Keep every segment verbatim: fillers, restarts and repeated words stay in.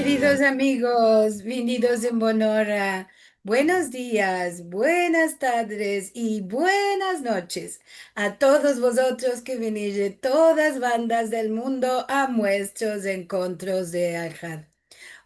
Keridos amigos, vinidos en bon ora. Buenos dias, buenas tardes i buenas noches a todos vozotros ke venish de todas bandas del mundo a muestros enkontros de Alhad.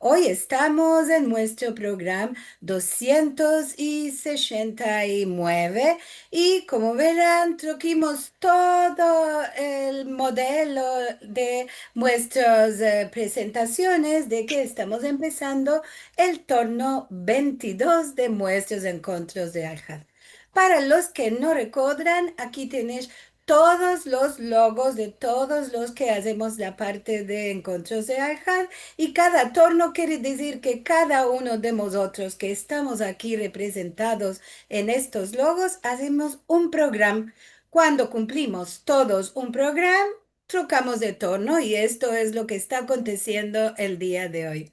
Oy estamos en muestro program dosientos i sesenta i mueve i, komo veran, trokimos todo el modelo de muestros, eh, presentasiones de ke estamos empesando el torno ventidos de muestros enkontros de Alhad. Para los ke no rekodran, aki tenesh todos los logos de todos los ke azemos la parte de enkontros de Alhad, i kada torno kere dizir ke kada uno de mozotros ke estamos aki reprezentados en estos logos azemos un program. Kuando kumplimos todos un program, trokamos de torno, i esto es lo ke esta akontesiendo el dia de oy.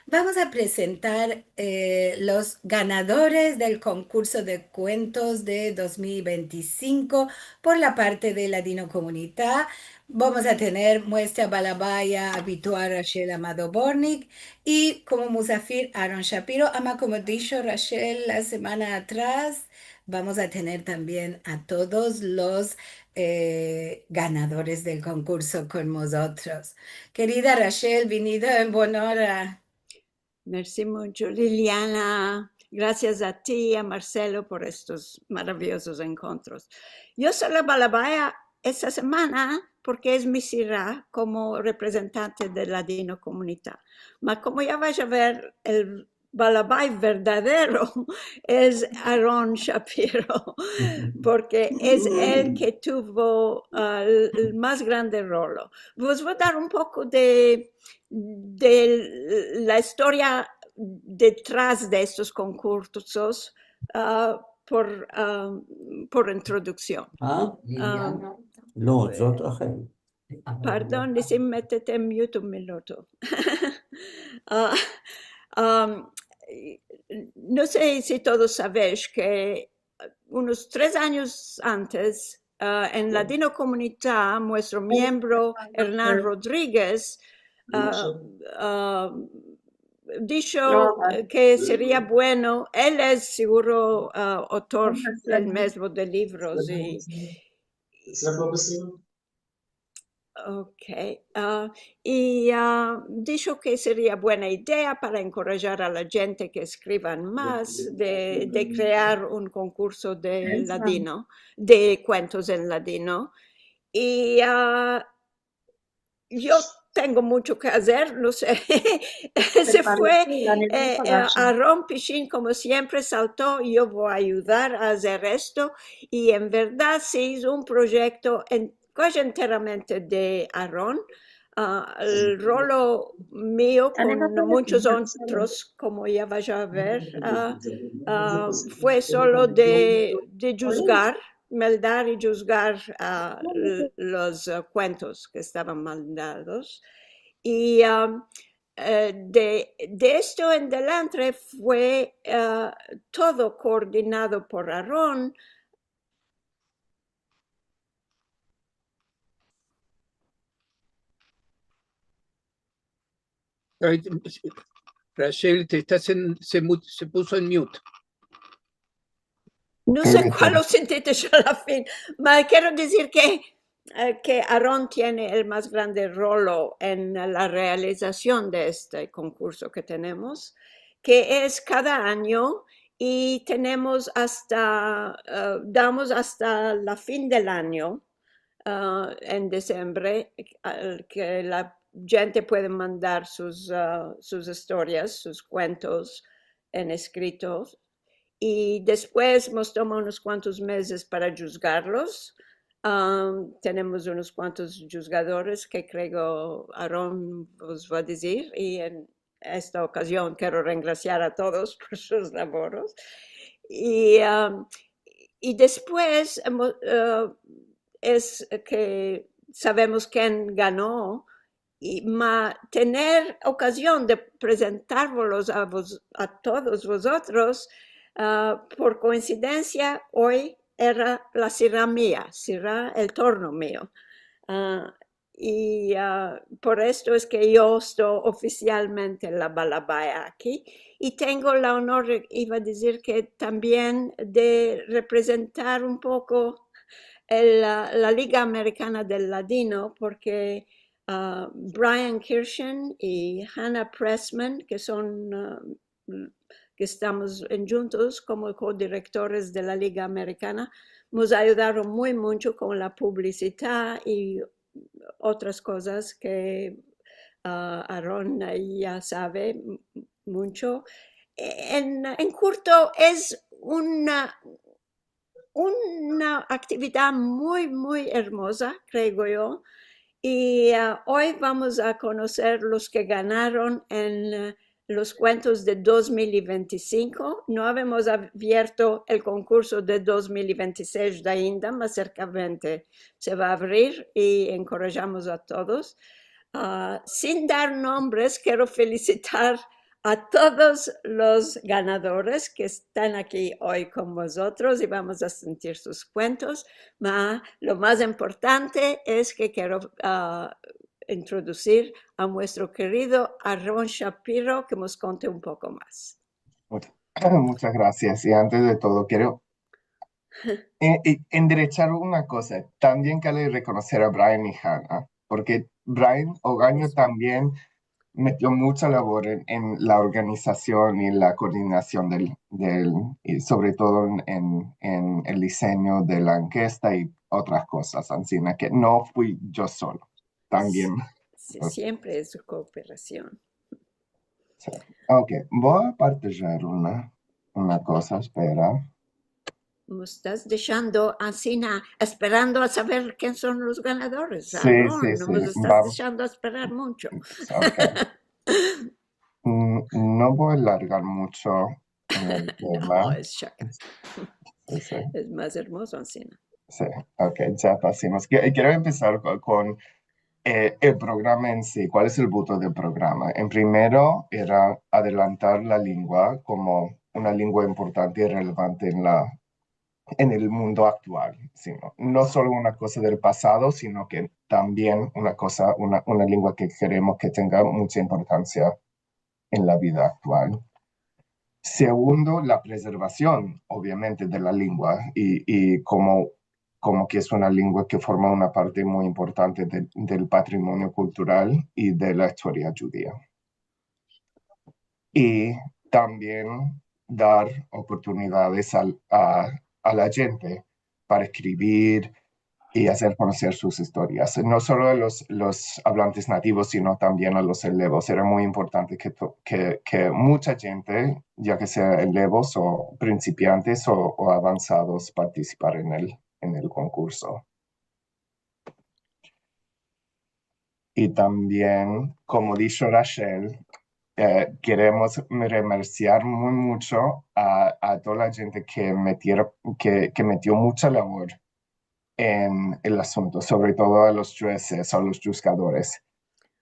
Vamos a presentar, eh, los ganadores del konkurso de kuentos de dos mil i ventisinko por la parte de Ladinokomunita. Vamos a tener muestra balabaya abitual Rachel Amado Bortnick i komo musafir Aaron Shapiro. Ama, komo disho Rachel la semana atras, vamos a tener tambien a todos los, eh, ganadores del konkurso kon mozotros. Kerida Rachel, vinida en bon ora. Mersi muncho, Liliana. Grasias a ti i a Marcelo por estos maraviyozos enkontros. Yo so la balabaya esta semana porke es mi sira komo reprezentante de Ladinokomunita. Ma komo ya vash a ver, el balabay verdadero es Aaron Shapiro, porke es el ke tuvo, ah, el, el mas grande rolo. Vos vo dar un poko de, de la istoria detras de estos konkursos, ah, por, ah, por introduksion. Ah? Ah. No, es otra gente. Pardon, desidmi meterte en mute un minuto. Ah, am, no se si todos savesh ke unos tres anyos antes, ah, en Ladinokomunita, muestro miembro Hernan Rodriguez, ah, ah, disho ke seria bueno, el es siguro, ah, otor el mezmo de livros i Ok. Ah, i, ah, disho ke seria buena idea para enkorajar a la djente ke eskrivan mas de, de krear un konkurso de ladino, de kuentos en ladino. I, ah, yo tengo muncho ke azer, no se. Se fue, eh, eh, Aaron Pishin, komo siempre, salto, yo vo a ayudar a azer esto, i en verdad se izo un proyekto en, kaji enteramente de Aaron. Ah, el rolo mio kon munchos otros, komo ya vash a ver, ah, ah, fue solo de, de djuzgar, meldar i djuzgar, ah, l-, los, ah, kuentos ke estavan mandados. I, ah, eh, de, de esto en delantre fue, ah, todo koordinado por Aaron. Ay, Rachel, te estas en, se mu-, se puso en mute. No se kualo sintiste a la fin, ma kero dizir ke, eh, ke Aaron tiene el mas grande rolo en la realizasion de este konkurso ke tenemos, ke es kada anyo i tenemos asta, eh, damos asta la fin del anyo, ah, en disembre, ah, ke la djente puede mandar sus, ah, sus istorias, sus kuentos en eskrito. I despues mos toma unos kuantos mezes para djuzgarlos. Ah, tenemos unos kuantos djuzgadores ke kreo Aaron vos va a dizir, i en esta okazion kero rengrasiar a todos por sus lavoros. I, am, i despues, emo-, eh, es ke savemos ken gano, i, ma tener okazion de prezentarvolos a vos, a todos vozotros, ah, por koinsidensia, oy era la sira mia, sira el torno mio. Ah, i, a, por esto es ke yo esto ofisialmente la balabaya aki. I tengo la onor, iva a dizir ke tambien de reprezentar un poko el, la, la Liga Amerikana del Ladino, porke, a, Brian Kirshen i Hannah Pressman, ke son, a, ke estamos endjuntos komo kodirektores de la Liga Amerikana, mos ayudaron muy muncho kon la publisita i otras kozas ke, a, Aaron ya save m-, muncho. En, en kurto, es una, una aktividad muy, muy ermoza, kreo yo. I, a, oy vamos a konoser los ke ganaron en, a, los kuentos de dos mil i vente i sinko. No avemos avierto el konkurso de dos mil i vente i sesh ainda, mas serkamente se va a avrir i enkorajamos a todos. A, sin dar nombres, kero felisitar a todos los ganadores ke estan aki oy kon vozotros i vamos a sentir sus kuentos. Ma lo mas importante es ke kero, a, introdusir a muestro kerido Aaron Shapiro ke mos konte un poko mas. Much-, muchas gracias. I antes de todo, kero, e, e, enderechar una koza. Tambien kale rekonoser a Brian i Hannah, porke Brian Ogaño tambien metio mucha lavor en, en la organizasion i la koordinasion del, del, i sovre todo en, en, en el disenyo de la enkesta i otras kozas. Ansina ke no fui yo solo. Tambien. Si, siempre es kooperasion. Si. Okey, vo a partajar una, una koza, espera. Mos estas deshando ansina, esperando a saver ken son los ganadores. Si, Aaron, si, no si. Mos estas deshando esperar muncho. Okey. Mm, no vo a alargar muncho en el tema. No, es shakar. Si, si. Es mas ermozo ansina. Si, okey, ya pasemos. Ke-, kero empesar ko-, kon, e, el programa en si. Kual es el buto del programa? En primero era adelantar la lengua komo una lengua importante i relevante en la, en el mundo aktual, sino, no solo una koza del pasado, sino ke tambien una koza, una, una lengua ke keremos ke tenga muncha importansia en la vida aktual. Segundo, la prezervasion, ovviamente, de la lengua i, i komo, komo ke es una lengua ke forma una parte muy importante de, del patrimonio kultural i de la istoria djudia. I tambien dar oportunidades al, a, a la djente para eskrivir i azer konoser sus istorias. No solo a los, los avlantes nativos, sino tambien a los elevos. Era muy importante ke to-, ke, ke muncha djente, ya ke sea elevos o prinsipiantes o, o avansados, partisipar en el, en el konkurso. I tambien, komo disho Rachel, e, keremos remersiar muy muncho a, a toda la djente ke metieron, ke, ke metio muncha lavor en el asunto, sovre todo a los djuezes, a los djuzgadores,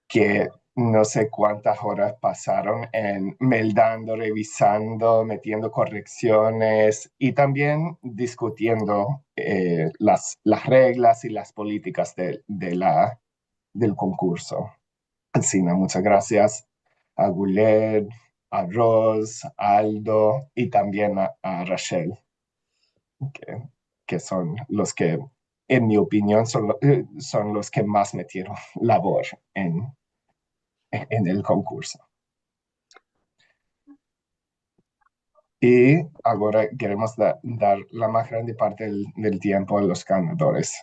ke no se kuantas oras pasaron en meldando, revisando, metiendo koreksiones i tambien diskutiendo, e, las, las reglas i las politikas de, de la, del konkurso. Ansina, munchas grasias a Guler, a Rose, a Aldo i tambien a, a Rachel, ke, ke son los ke, en mi opinion, son lo-, e, son los ke mas metieron lavor en, en el konkurso. I agora keremos da-, dar la mas grande parte del, del tiempo a los ganadores.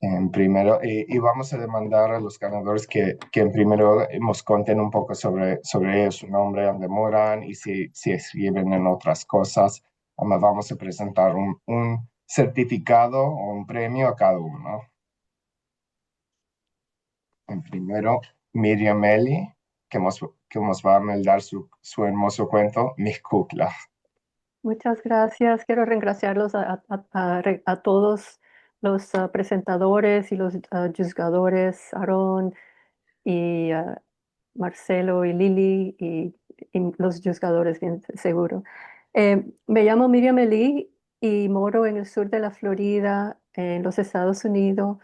En primero, i, i vamos a demandar a los ganadores ke, ke en primero mos konten un poko sovre, sovre su nombre, ande moran i si, si eskriven en otras kozas. Ama, vamos a prezentar un, un sertifikado o un premio a kada uno. En primero, Miriam Eli, ke mos, ke mos va a meldar su, su ermozo kuento, Mih Kukla. Muchas gracias. Quiero reengraciarlos a, a, a, a re-, a todos los, a, presentadores i los, a, djuzgadores, Aaron i, a, Marcelo i Lili i, i los djuzgadores, bien seguro. E, me yamo Miriam Eli i moro en el sur de la Florida, en los Estados Unidos.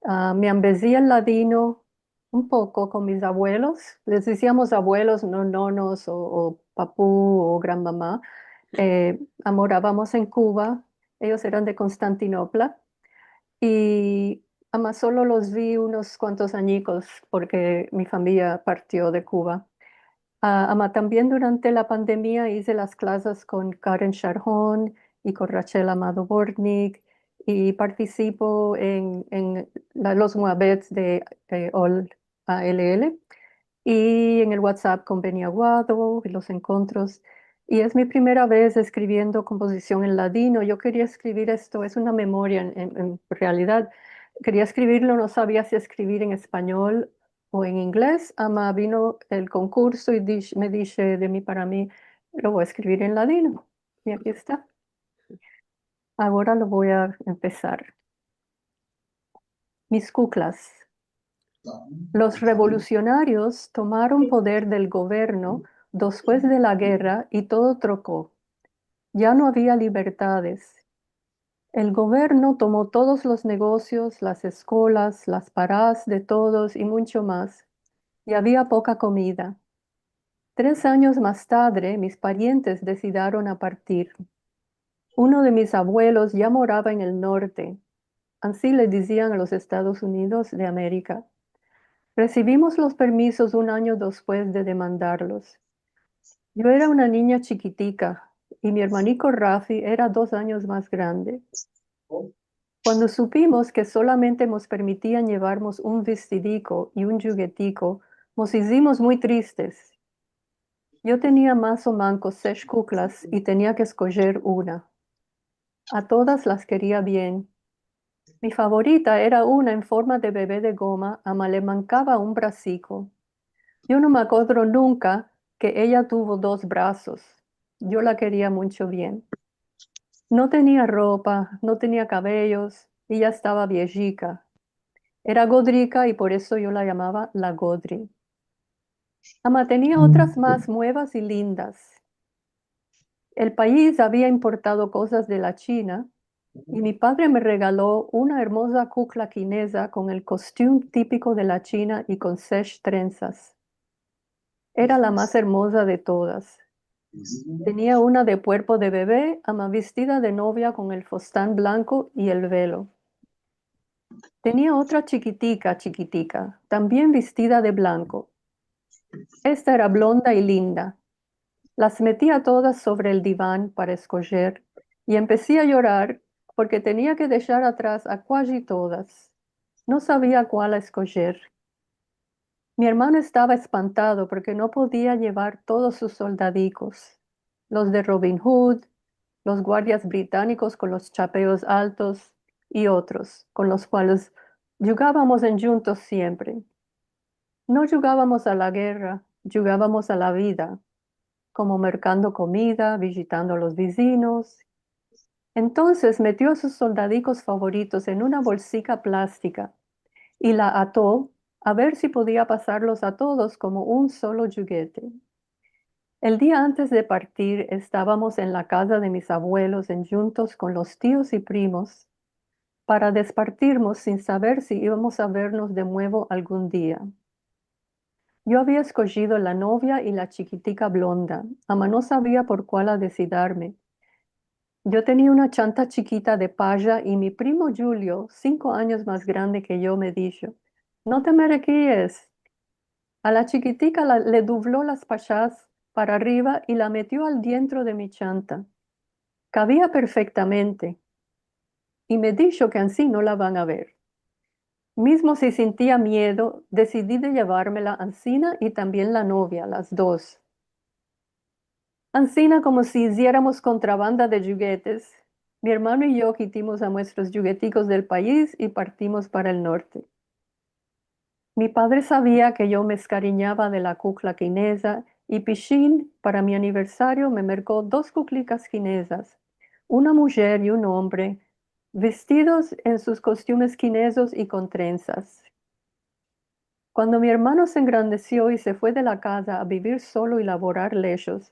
Ah, me ambezi el ladino un poko kon mis avuelos. Les diziamos avuelos, no nonos o, o papu o granmama. Eh, moravamos en Kuba. Eyos eran de Konstantinopla. I ama solo los vi unos kuantos anyikos porke mi famiya partio de Kuba. Ah, ama tambien durante la pandemia ize las klasas kon Karen Sharhon i kon Rachel Amado Bortnick i partisipo en, en la, los muabets de, eh, All A L L i en el WhatsApp kon Beni Aguado i los enkontros. I es mi primera vez eskriviendo kompozision en ladino. Yo keria eskrivir esto, es una memoria en, en, en realidad. Keria eskrivirlo, no savia si eskrivir en espanyol o en inglez. Ama vino el konkurso i dish-, me dishe de mi para mi, lo vo a eskrivir en ladino. I aki esta. Agora lo vo a empesar. Mis kuklas. Los revolusionarios tomaron poder del governo despues de la gerra i todo troko. Ya no avia libertades. El governo tomo todos los negosios, las eskolas, las paras de todos i muncho mas. I avia poka komida. Tres anyos mas tadre, mis parientes desidaron a partir. Uno de mis avuelos ya morava en el norte. Ansi le dizian a los Estados Unidos de Amerika. Resivimos los permisos un anyo despues de demandarlos. Yo era una ninya chikitika i mi ermaniko Rafi era dos anyos mas grande. Kuando supimos ke solamente mos permitian yevarmos un vestidiko i un djugetiko, mos izimos muy tristes. Yo tenia mas o manko sesh kuklas i tenia ke eskojer una. A todas las keria bien. Mi favorita era una en forma de bebe de goma, ama le mankava un brasiko. Yo no me akodro nunka ke eya tuvo dos brasos. Yo la keria muncho bien. No tenia ropa, no tenia kaveyos i ya estava viejika. Era godrika i por eso yo la yamava la Godri. Ama tenia otras mas muevas i lindas. El pais avia importado kozas de la China i mi padre me regalo una ermoza kukla kineza kon el kostium tipiko de la China i kon sesh trensas. Era la mas ermoza de todas. Tenia una de kuerpo de bebe, ama vestida de novia kon el fustan blanko i el velo. Tenia otra chikitika, chikitika, tambien vestida de blanko. Esta era blonda i linda. Las meti a todas sovre el divan para eskojer i empesi a yorar porke tenia ke deshar atras a kuaji todas. No savia kual a eskojer. Mi ermano estava espantado porke no podia yevar todos sus soldadikos, los de Robin Hood, los guardias britanikos kon los chapeos altos i otros, kon los kuales djugavamos endjuntos siempre. No djugavamos a la gerra, djugavamos a la vida, komo merkando komida, vijitando a los vizinos. Entonses metio a sus soldadikos favoritos en una bolsika plastika i la ato a ver si podia pasarlos a todos komo un solo djugete. El dia antes de partir estavamos en la kaza de mis avuelos endjuntos kon los tios i primos para despartirmos sin saver si ivamos a vernos de muevo algun dia. Yo avia eskojido la novia i la chikitika blonda, ama no savia por kual a desidarme. Yo tenia una chanta chikita de paya i mi primo Julio, sinko anyos mas grande ke yo, me disho: "No te merekies." A la chikitika la, le duvlo las payas para arriva i la metio al dientro de mi chanta. Kavia perfektamente. I me disho ke ansi no la van a ver. Mizmo si sintia miedo, desidi de yevarmela ansina i tambien la novia, las dos. Ansina, komo si izieramos kontrabanda de djugetes, mi ermano i yo kitimos a muestros djugetikos del pais i partimos para el norte. Mi padre savia ke yo me eskarinyava de la kukla kineza i pishin, para mi aniversario, me merko dos kuklikas kinezas, una mujer i un ombre, vestidos en sus kostiumes kinezos i kon trensas. Kuando mi ermano se engrandesio i se fue de la kaza a bivir solo i lavorar leshos,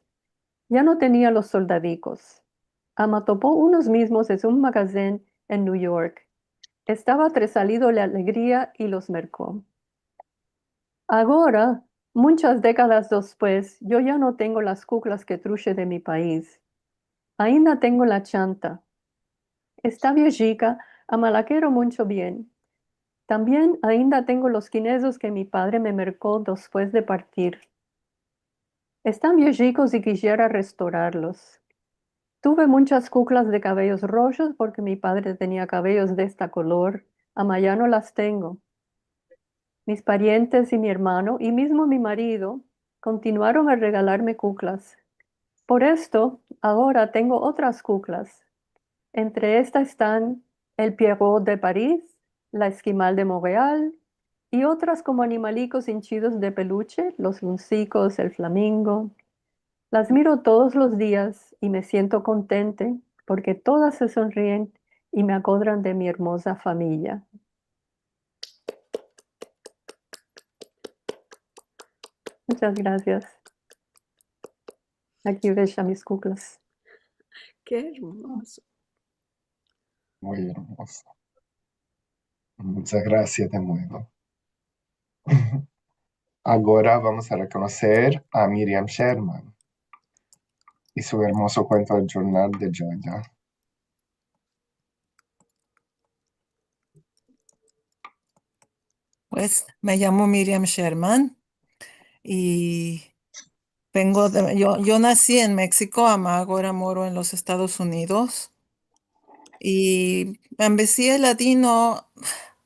ya no tenia los soldadikos. Ama topo unos mizmos en un magazen en New York. Estava tresalido de alegria i los merko. Agora, munchas dekadas despues, yo ya no tengo las kuklas ke trushe de mi pais. Ainda tengo la chanta. Esta viejika, ama la kero muncho bien. Tambien ainda tengo los kinezos ke mi padre me merko despues de partir. Estan viejikos i kisiera restorarlos. Tuve munchas kuklas de kaveyos roshos porke mi padre tenia kaveyos de esta kolor, ama ya no las tengo. Mis parientes i mi ermano, i mizmo mi marido, kontinuaron a regalarme kuklas. Por esto, agora tengo otras kuklas. Entre estas estan el Pierrot de Paris, la Eskimal de Montreal, i otras komo animalikos inchidos de peluche, los lunsikos, el flamingo. Las miro todos los dias i me siento kontente porke todas se sonrien i me akodran de mi ermoza famiya. Munchas grasias. Aki ves a mis kuklas. Ke ermozo. Muy ermozo. Munchas grasias de muevo. Agora vamos a rekonoser a Miriam Sherman i su ermozo kuento El Jornal de Gioia. Pues, me yamo Miriam Sherman i vengo de, yo, yo nasi en Meksiko, ama agora moro en los Estados Unidos. I ambezi el ladino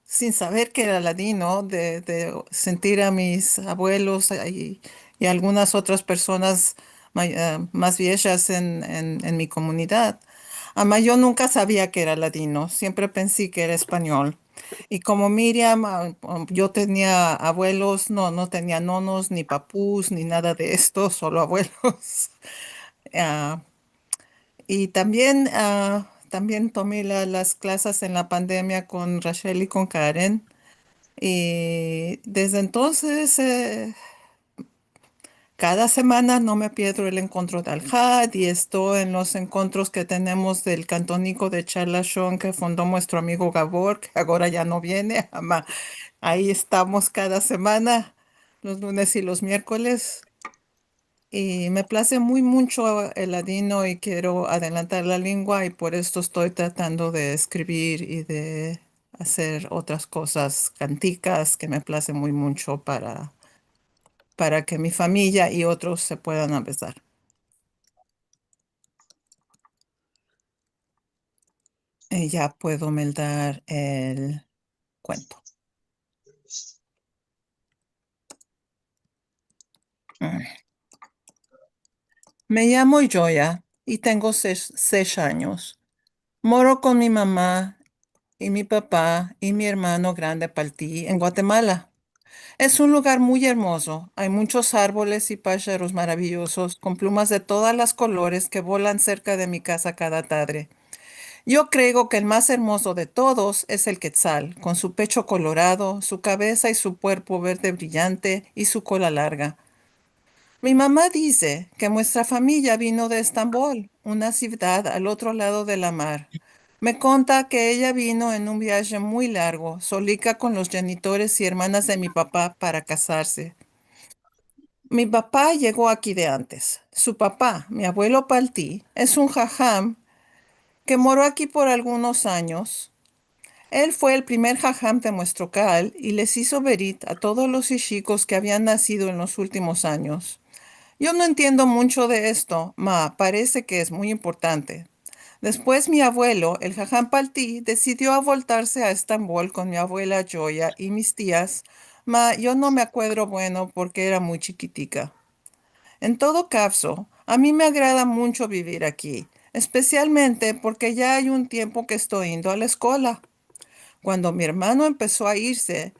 sin saver ke era ladino, de, de sentir a mis abuelos i, i algunas otras personas may-, eh, mas viejas en, en, en mi komunidad. Ama yo nunka savia ke era ladino, siempre pensi ke era espanyol. I komo Miriam, ah, um, yo tenia abuelos, no, no tenia nonos, ni papus, ni nada de esto, solo abuelos. Ah, i tambien, ah, tambien tomi la, las klasas en la pandemia kon Rachel i kon Karen. I desde entonses, eh, kada semana no me pierdo el enkontro de Alhad i esto en los enkontros ke tenemos del kantoniko de Charlashon ke fundo muestro amigo Gabor, ke agora ya no viene, ama ayi estamos kada semana, los lunes i los mierkoles. I me plaze muy muncho el ladino i kero adelantar la lengua i por esto esto tratando de eskrivir i de azer otras kozas, kantikas ke me plaze muy muncho para, para ke mi famiya i otros se puedan ambezar. I ya puedo meldar el kuento. Mm. Me yamo Gioia i tengo sesh, sesh anyos. Moro kon mi mama i mi papa i mi ermano grande Palti en Guatemala. Es un lugar muy ermozo. Ay munchos arboles i pasharos maraviyozos kon plumas de todas las kolores ke volan serka de mi kaza kada tadre. Yo kreo ke el mas ermozo de todos es el ketzal, kon su pecho kolorado, su kavesa i su kuerpo verde briyante i su kola larga. Mi mama dize ke muestra famiya vino de Estambol, una sivdad al otro lado de la mar. Me konta ke eya vino en un viaje muy largo, solika kon los jenitores i ermanas de mi papa para kazarse. Mi papa yego aki de antes. Su papa, mi avuelo Palti, es un haham ke moro aki por algunos anyos. El fue el primer haham de muestro kal i les izo berit a todos los ishikos ke avian nasido en los ultimos anyos. Yo no entiendo muncho de esto, ma parese ke es muy importante. Despues mi avuelo, el haham Palti, desidio a voltarse a Estambol kon mi avuela Gioia i mis tias, ma yo no me akuedro bueno porke era muy chikitika. En todo kavzo, a mi me agrada muncho bivir aki, espesialmente porke ya ay un tiempo ke esto indo a la eskola. Kuando mi ermano empeso a irse,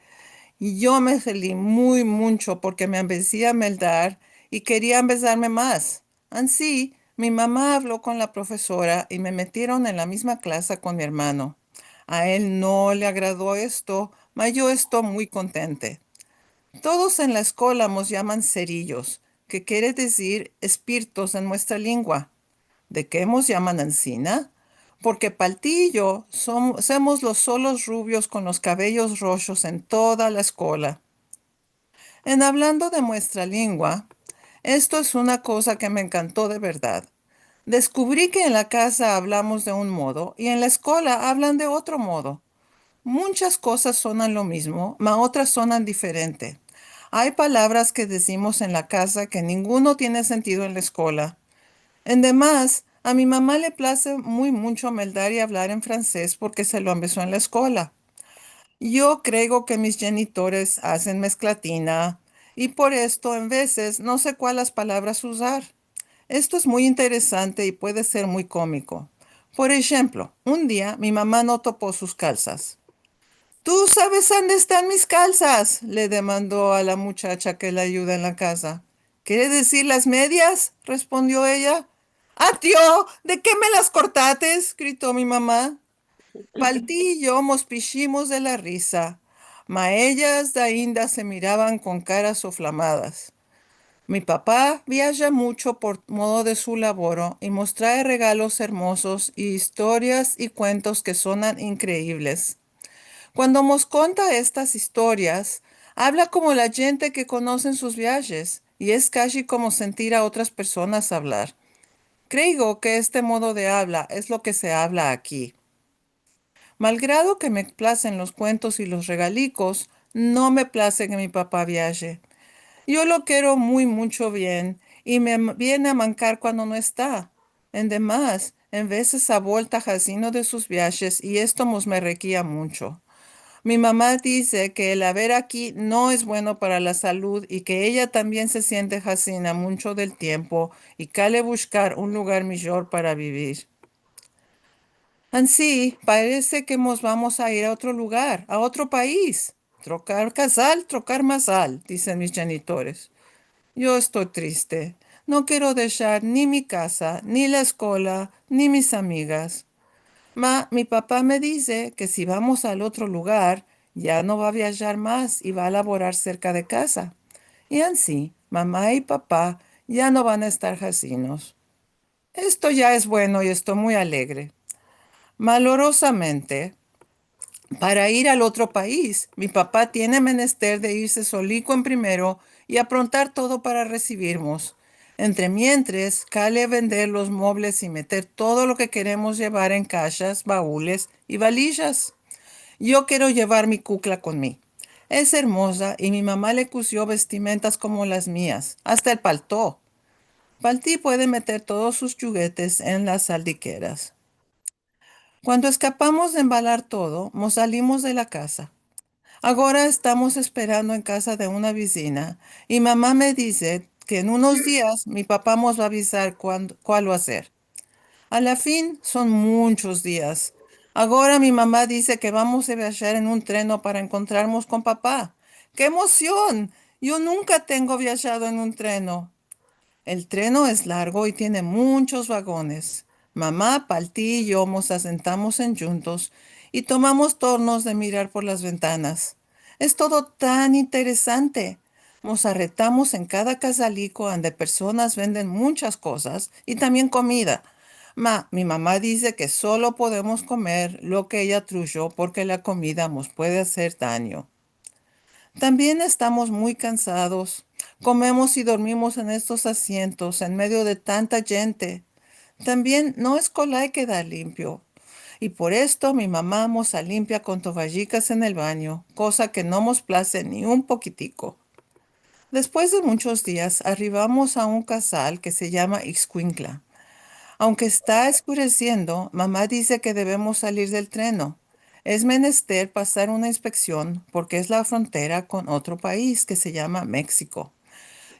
yo me seli muy muncho porke me ambezi a meldar i keria ambezarme mas. Ansi, mi mama avlo kon la profesora i me metieron en la mizma klasa kon mi ermano. A el no le agrado esto, ma yo esto muy kontente. Todos en la eskola mos yaman seriyos, ke kere dizir espirtos en muestra lengua. De ke mos yaman ansina? porke Palti i yo som-, semos los solos ruvios kon los kaveyos roshos en toda la eskola. En avlando de muestra lengua, esto es una koza ke me enkanto de verdad. Deskuvri ke en la kaza avlamos de un modo i en la eskola avlan de otro modo. Munchas kozas sonan lo mizmo, ma otras sonan diferente. Ay palavras ke dizimos en la kaza ke ninguno tiene sentido en la eskola. Endemas, a mi mama le plaze muy muncho meldar i avlar en fransez porke se lo ambezo en la eskola. Yo kreo ke mis jenitores azen mezklatina i por esto, en vezes, no se kualas palavras uzar. Esto es muy interesante i puede ser muy komiko. Por enshemplo, un dia mi mama no topo sus kalsas. "Tu saves ande estan mis kalsas?", le demando a la muchacha ke la ayuda en la kaza. "Kere dizir las medias?", respondio eya. "Atio, de ke me las kortates?", grito mi mama. Palti i yo mos pishimos de la riza, ma eyas ainda se miravan kon karas oflamadas. Mi papa viaja muncho por modo de su lavoro i mos trae regalos ermozos i istorias i kuentos ke sonan inkreivles. Kuando mos konta estas istorias, avla komo la djente ke konosen sus viajes i es kaji komo sentir a otras personas avlar. Kreo ke este modo de avla es lo ke se avla aki. Malgrado ke me plazen los kuentos i los regalikos, no me plaze ke mi papa viaje. Yo lo kero muy muncho bien i me viene a mankar kuando no esta. Endemas, en vezes avolta hazino de sus viajes i esto mos merrekia muncho. Mi mama dize ke el aver aki no es bueno para la salud i ke eya tambien se siente hazina muncho del tiempo i kale bushkar un lugar mijor para bivir. Ansi, parese ke mos vamos a ir a otro lugar, a otro pais. Trokar kazal, trokar mazal, dizen mis jenitores. Yo esto triste. No kero deshar ni mi kaza, ni la eskola, ni mis amigas. Ma mi papa me dize ke si vamos al otro lugar, ya no va a viajar mas i va a lavorar serka de kaza. I ansi, mama i papa ya no van a estar hazinos. Esto ya es bueno i esto muy alegre. Malorozamente, para ir al otro pais, mi papa tiene menester de irse soliko en primero i aprontar todo para resivirmos. Entremientres, kale vender los movles i meter todo lo ke keremos yevar en kashas, baules i valijas. Yo kero yevar mi kukla kon mi. Es ermoza i mi mama le kusio vestimentas komo las mias, asta el palto. Palti puede meter todos sus djuguetes en las aldikeras. Kuando eskapamos de embalar todo, mos salimos de la kaza. Agora estamos esperando en kaza de una vizina i mama me dize ke en unos dias mi papa mos va a avizar kuan-, kual va a ser. A la fin, son munchos dias. Agora mi mama dize ke vamos a viajar en un treno para enkontrarmos kon papa. ¡Ke emosion! Yo nunka tengo viajado en un treno. El treno es largo i tiene munchos vagones. Mama, Palti i yo mos asentamos endjuntos i tomamos tornos de mirar por las ventanas. Es todo tan interesante. Mos arretamos en kada kazaliko ande personas venden munchas kozas i tambien komida. Ma mi mama dize ke solo podemos komer lo ke eya trujo porke la komida mos puede azer danyo. Tambien estamos muy kansados. Komemos i dormimos en estos asientos en medio de tanta djente. Tambien no es kolay kedar limpio. I por esto mi mama mos alimpia kon tovayikas en el banyo, koza ke no mos plaze ni un pokitiko. Despues de munchos dias, arrivamos a un kazal ke se yama Ixcuintla. Aunke esta eskuresiendo, mama dize ke devemos salir del treno. Es menester pasar una inspeksion porke es la frontera kon otro pais ke se yama Meksiko.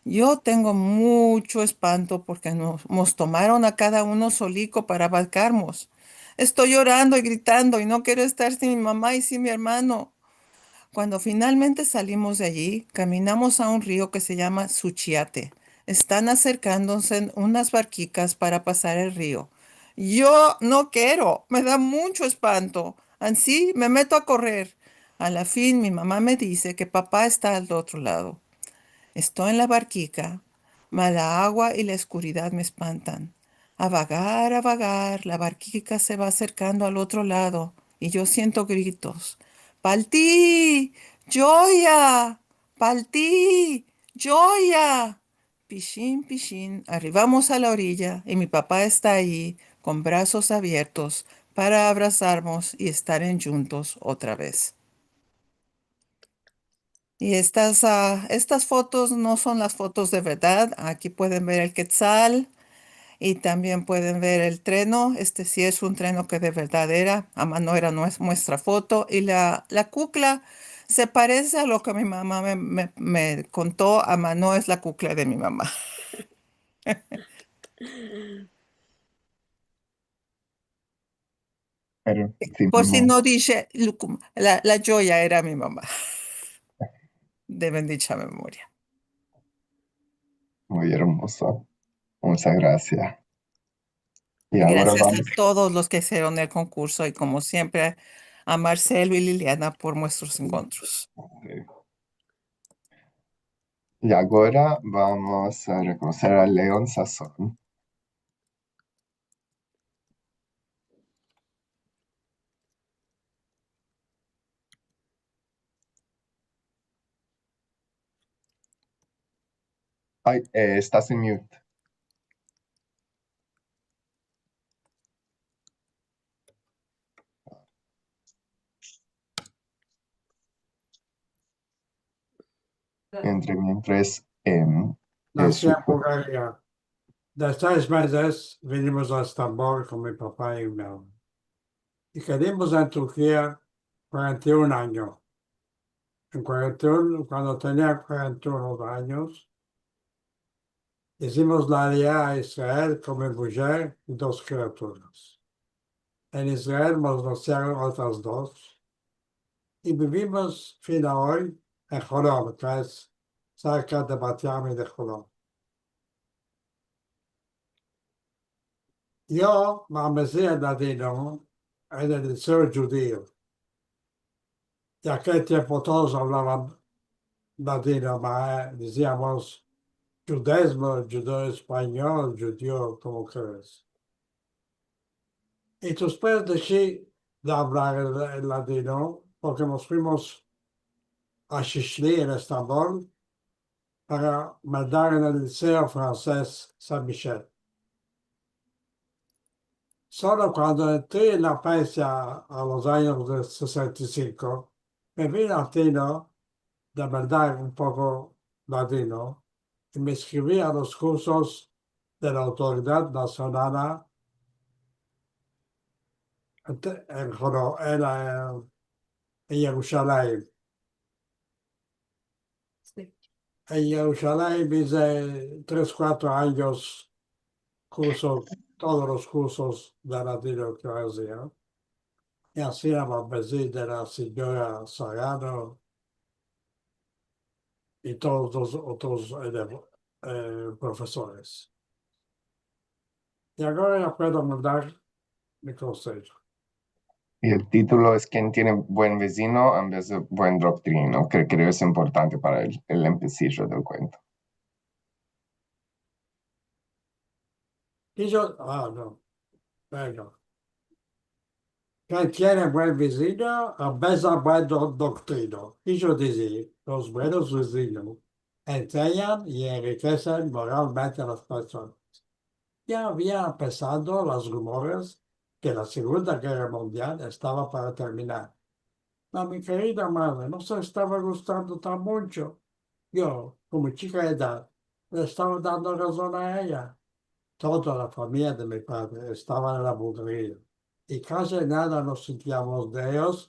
Yo tengo muncho espanto porke nos, mos tomaron a kada uno soliko para abarkarmos. Esto yorando i gritando i no kero estar sin mi mama i sin mi ermano. Kuando finalmente salimos de ayi, kaminamos a un rio ke se yama Suchiate. Estan aserkandose unas barkikas para pasar el rio. Yo no kero, me da muncho espanto. Ansi me meto a korrer. A la fin, mi mama me dize ke papa esta al otro lado. Esto en la barkika, ma la agua i la eskuridad me espantan. A vagar, a vagar, la barkika se va aserkando al otro lado, i yo siento gritos: "Palti! Djoya! Palti! Djoya!" Pishin, pishin, arrivamos a la oriya, i mi papa esta ayi, kon brazos aviertos, para abrasarmos i estar endjuntos otra vez. I estas, a, estas fotos no son las fotos de verdad. Aki pueden ver el ketzal i tambien pueden ver el treno. Este si es un treno ke de verdad era. Ama no era nues-, muestra foto. I la, la kukla se parese a lo ke mi mama me, me, me konto, ama no es la kukla de mi mama. Pero, si, por si no dishe, lu-, la, la djoya era mi mama. De bendicha memoria. Muy ermozo. Munchas grasias. I agora vamos. Grasias a todos los ke izieron el konkurso i, komo siempre, a Marcelo i Liliana por muestros enkontros. I agora vamos a rekonoser a Leon Sasson. Ay, e, estas en mute. Entre mientras, em, nasi en Bulgaria. De sesh mezes vinimos a Estambol kon mi papa i mi ama. I kedimos en Turkia kuarenta i un anyos. En kuarenta i un, kuando tenia kuarenta i un anyos, izimos la aliya a Israel kon mi mujer i dos kriaturas. En Israel mos nasieron otras dos. I bivimos fin a oy en Holon, ke es serka de Bat Yam i de Holon. Yo me amezi en ladino en el liseo djudio. I akel tiempo todos avlavan ladino, ma, e, diziamos djudezmo, djudeo-espanyol, djudeo, komo keres. I despues deshi de avlar el, el ladino, porke mos fuimos a Şişli, en Estambol, para meldar en el liseo franses Saint Michel. Solo kuando entri en la Persia a los anyos de sesenta i sinko, me vino al tino de meldar un poko ladino i me inskrivi a los kursos de la Autoridad Nasionala en, en, en, en Yerushalayim. Si. En Yerushalayim ize tres, kuatro anyos kursos, todos los kursos de ladino ke azia. I ansi me amezi de la sinyora Sarano i todos los otros, e, e, profesores. I agora ya puedo mandar mi konseho. I el titulo es Ken tiene buen vizino en vez de buen doktrino, ke kreo es importante para el, el empesijo del kuento. I yo, a, no. Bueno. Ken tiene buen vizino en vez de buen do-, doktrino. I yo dizi, los buenos vizinos ensenyan i enrikesen moralmente a las personas. Ya avia empesado los rumores ke la Segunda Gerra Mundial estava para terminar. Ma mi kerida madre no se estava gustando tan muncho. Yo, kon mi chika edad, le estava dando razon a eya. Toda la famiya de mi padre estava en la Bulgaria, i kaji nada mos sintiamos de eyos,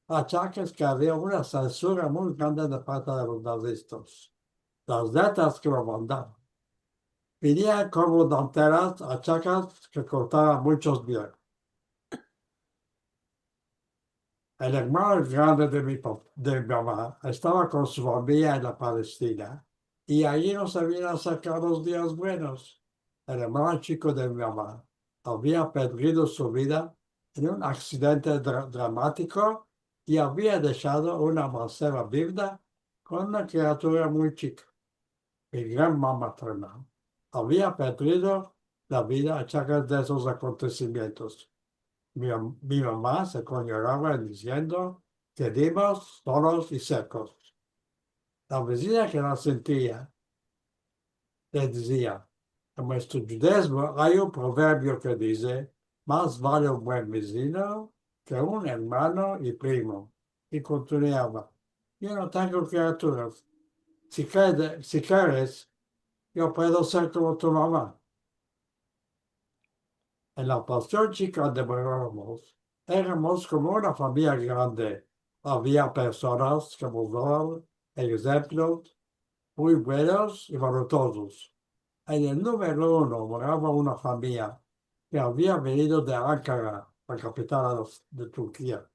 achakes ke avia una sensura muy grande de parte de los nazistas. Las letras ke me mandavan vinian komo dantelas, achakes ke kortavan munchos bieros. El ermano grande de mi pap-, de mi mama estava kon su famiya en la Palestina, i ayi no se vinian aserkar los dias buenos. El ermano chiko de mi mama avia pedrido su vida en un aksidente dra-, dramatiko i avia deshado una manseva bivda kon una kriatura muy chika. Mi gran mama materna avia pedrido la vida acerka de esos akontesimientos. Mi mam-, mi mama se konyorava diziendo: "Kedimos solos i sekos". La vezina ke la sentia le dizia: "En muestro djudaizmo ay un proverbio ke dize: 'Mas vale un buen vezino ke un ermano i primo'". I kontinuava: "Yo no tengo kriaturas. Si kede-, si keres, yo puedo ser komo tu mama". En la pansion chika ande moravamos, eramos komo una famiya grande. Avia personas ke mos davan egzemplos muy buenos i valorozos. En el numero uno morava una famiya ke avia venido de Ankara, la kapital de Turkia.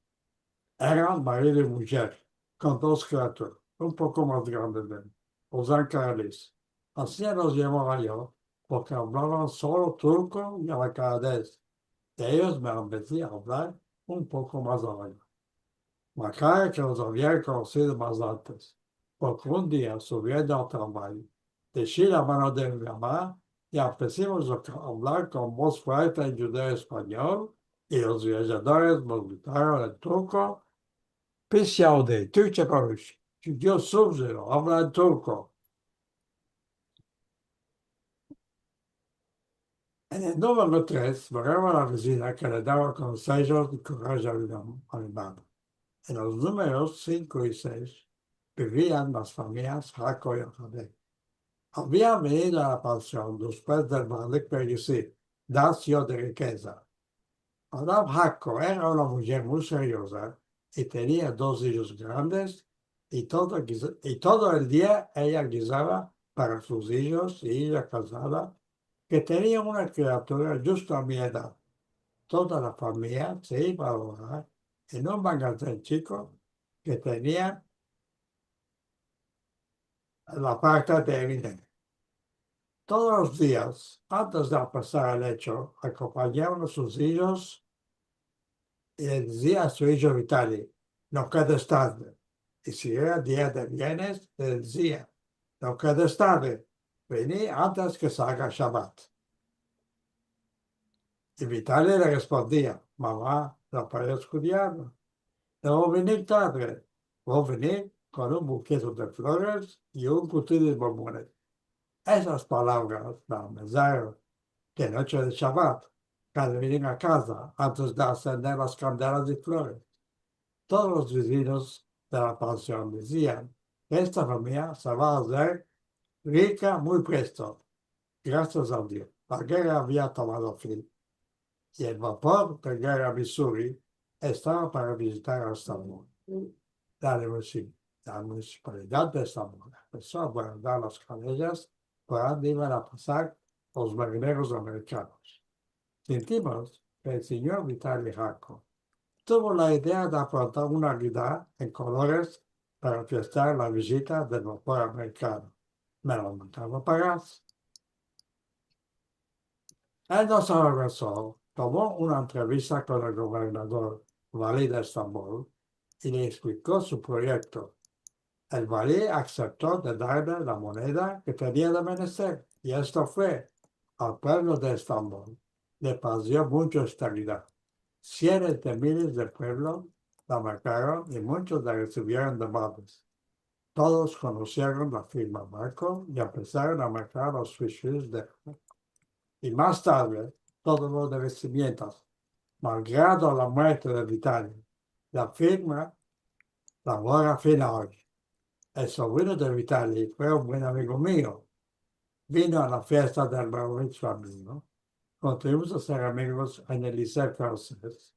Eran marido i mujer, kon dos kriaturas, un poko mas grandes de los ankaralis. Ansi los yamava yo, porke avlavan solo turko i a la karadez. I eyos me han visto avlar un poko mas largo. Makara ke los avia rekonosido mas antes, porke un dia, suviendo al tramvay, deshi la mano de mi mama i empesimos a avlar kon vos fuerte en djudeo-espanyol, i los viajadores mos gritaron en turko: "Pis yavde, Turkçe konuş. Çocuğu suvzero, avla en turko". En el numero tres morava la vezina ke le dava konsejos i kurajo a mi mam-, a mi mama. En los numeros sinko i sesh bivian las famiyas Hako i Ohabe. Avian venido a la pansion despues del Malik Bergisi, dasio de rikeza. Madam Hako era una mujer muy serioza i tenia dos ijos grandes, i todo giza-, i todo el dia eya gizava para sus ijos i eya kazada, ke tenia una kriatura djusto a mi edad. Toda la famiya se iva a lavar en un magazen chiko ke tenia la parte de Eminem. Todos los dias, antes de empesar el echo, akompanyava a sus ijos i le dizia a su ijo Vitali: "No kedes tarde". I si era dia de biernes, le dizia: "No kedes tarde, veni antes ke se aga Shabat". I Vitali le respondia: "Mama, no parezko diavlo. No vo a venir tarde, vo a venir kon un buketo de flores i un kutil de bombones". Esas palavras me avizaron ke noche de Shabat, kada venir a kaza, antes de ensender las kandelas i flores, todos los vezinos de la pansion dizian ke esta famiya se va a azer rika muy presto. Grasias a Dio, la gerra avia tomado fin, i el vapor de gerra Misuri estava para vizitar a Estambol. La munisi-, la munisipalidad de Estambol empeso a guardar las kalejas por ande ivan a pasar los marineros amerikanos. Sentimos ke el sinyor Vitali Hako tuvo la idea de aprontar una gida en kolores para fiestar la vizita del vapor amerikano. Me lo mandava pagas. El no se avergonso, tomo una entrevista kon el governador, vali de Estambol, i le ekspliko su proyekto. El vali asepto de darle la moneda ke tenia de menester, i esto fue. Al puevlo de Estambol le plazio muncho esta gida. Sienes de miles de puevlo la markaron i munchos la resivieron de amavles. Todos konosieron la firma Hako i empesaron a markar los swishis de Hako. I mas tarde, todos los revestimientos. Malgrado la muerte de Vitali, la firma lavora fin a oy. El sovrino de Vitali fue un buen amigo mio. Vino a la fiesta del Baruch Rabino. Kontinuamos a ser amigos en el liseo fransez.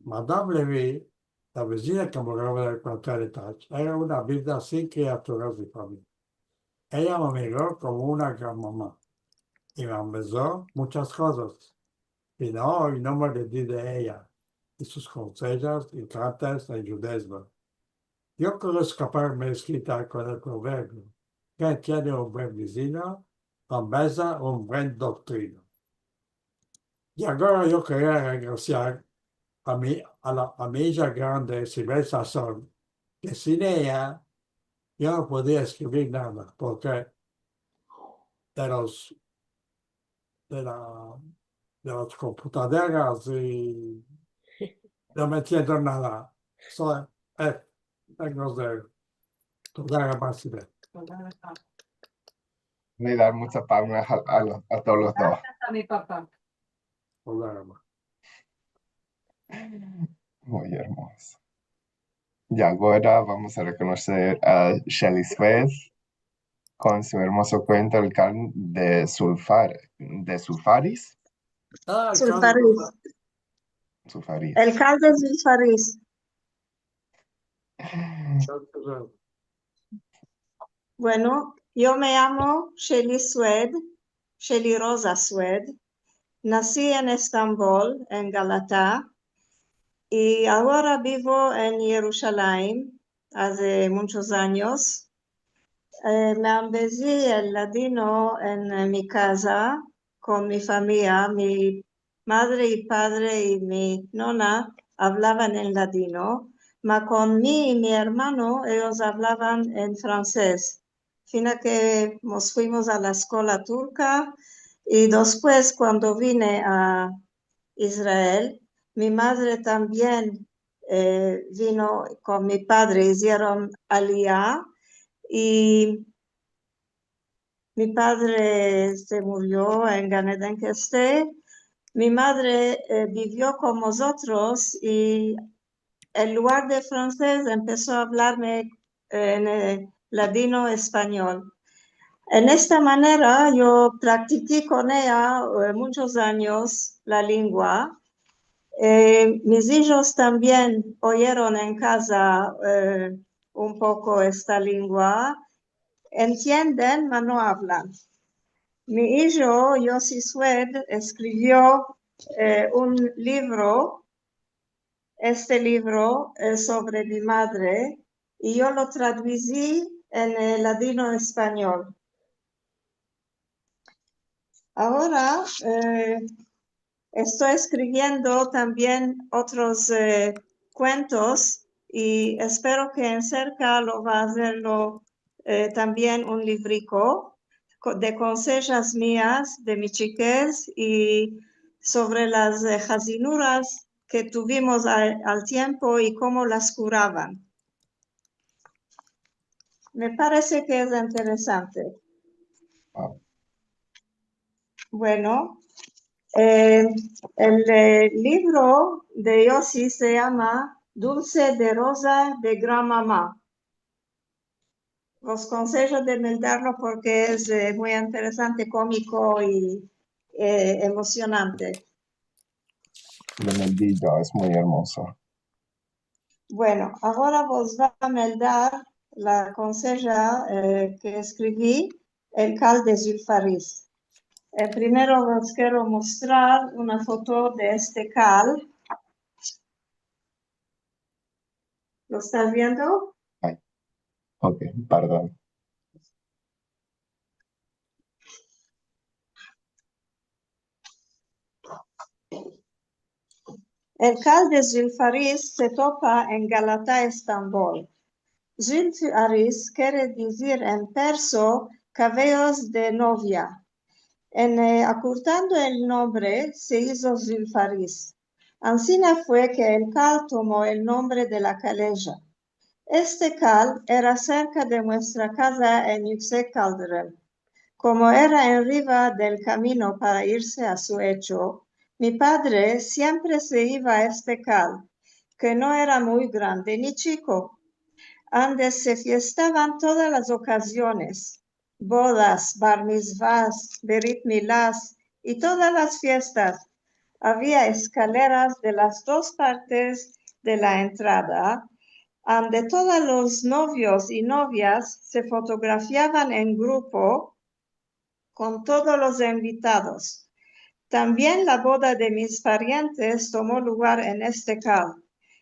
Madam Levy, la vezina ke morava en el kuarto etaje, era una viuda sin kriaturas ni famiya. Eya me miro komo una gran mama i me amezó munchas kozas. Fin a oy no me olvidi de eya i sus konsejos i kantes en djudaizmo. Yo kero eskapar mi eskita kon el proverbio: "Ken tiene un buen vezino, ameza un buen doktrino". I agora yo kero agradesiar a mi, a la, a mi ija grande, Sibel Sasson, ke sin eya yo no podia eskrivir nada, porke de los de la, de las komputadoras i no me entiendo nada. So, e, tengo de, toda la base de. Voy a dar mucha palma a, a los, a todos los dos. A mi papa. Toda la base. Muy ermozo. Ya agora vamos a rekonoser a Shelly Sued kon su ermozo kuento El Kal de Zulfar, de Zulfaris. Ah, Zulfaris. Zulfaris. El Kal de Zulfaris. Bueno, yo me yamo Shelly Sued, Shelly Roza Sued. Nasi en Estambol, en Galata, i agora bivo en Yerushalayim, aze munchos anyos. E, me ambezi el ladino en, e, mi kaza kon mi famiya. Mi madre i padre i mi nona avlavan en ladino, ma kon mi i mi ermano eyos avlavan en fransez. Fina ke mos fuimos a la eskola turka i despues, kuando vine a Israel, mi madre tambien, e, vino kon mi padre, izieron aliya, i mi padre se murio, en Gan Eden ke este. Mi madre, e, bivio kon mozotros i en lugar de fransez empeso a avlarme, e, en, e, ladino-espanyol. En esta manera yo praktiki kon eya, e, munchos anyos la lengua. E, mis ijos tambien oyeron en kaza, e, un poko esta lengua. Entienden, ma no avlan. Mi ijo, Yossi Sued, eskrivio, e, un livro, este livro, e, sovre mi madre, i yo lo traduzi en, e, ladino-espanyol. Agora, e, esto eskriviendo tambien otros, e, kuentos i espero ke en serka lo va a azerlo, e, tambien un livriko ko-, de konsejas mias de mi chikez i sovre las, e, hazinuras ke tuvimos al, al tiempo i komo las kuravan. Me parese ke es interesante. Wow. Bueno, e, el, e, livro de Yossi se yama Dulse de Roza de Gran Mama. Vos konsejo de meldarlo porke es, e, muy interesante, komiko i, e, emosionante. Lo meldi yo, es muy ermozo. Bueno, agora vos va a meldar la konseja, e, ke eskrivi, El Kal de Zulfaris. E, primero vos kero mostrar una foto de este kal. Lo estas viendo? Ok, pardon. El kal de Zulfaris se topa en Galata, Estambol. Zulfaris kere dizir en perso kaveyos de novia. En, e, akurtando el nombre se izo Zulfaris. Ansina fue ke el kal tomo el nombre de la kaleja. Este kal era serka de muestra kaza en Yuksek Kaldırım. Komo era en riva del kamino para irse a su echo, mi padre siempre se iva a este kal, ke no era muy grande ni chiko. Ande se fiestavan todas las okaziones, bodas, bar mitsvas, berit milas i todas las fiestas. Avia eskaleras de las dos partes de la entrada, ande todos los novios i novias se fotografiavan en grupo kon todos los envitados. Tambien la boda de mis parientes tomo lugar en este kal,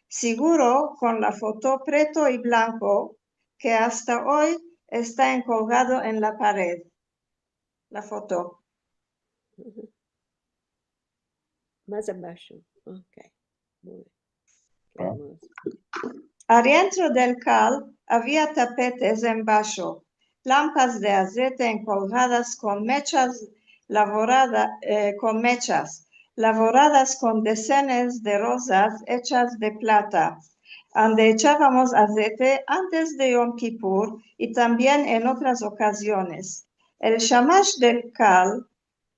siguro kon la foto preto i blanko ke asta oy esta enkolgado en la pared. La foto. Mas abasho. Ok. Muy bien. Ah. Ermozo. Adientro del kal avia tapetes embasho, lampas de azete enkolgadas kon mechas lavorada, eh, kon mechas, lavoradas kon desenas de rozas echas de plata, ande echavamos azete antes de Yom Kipur i tambien en otras okaziones. El shamash del kal,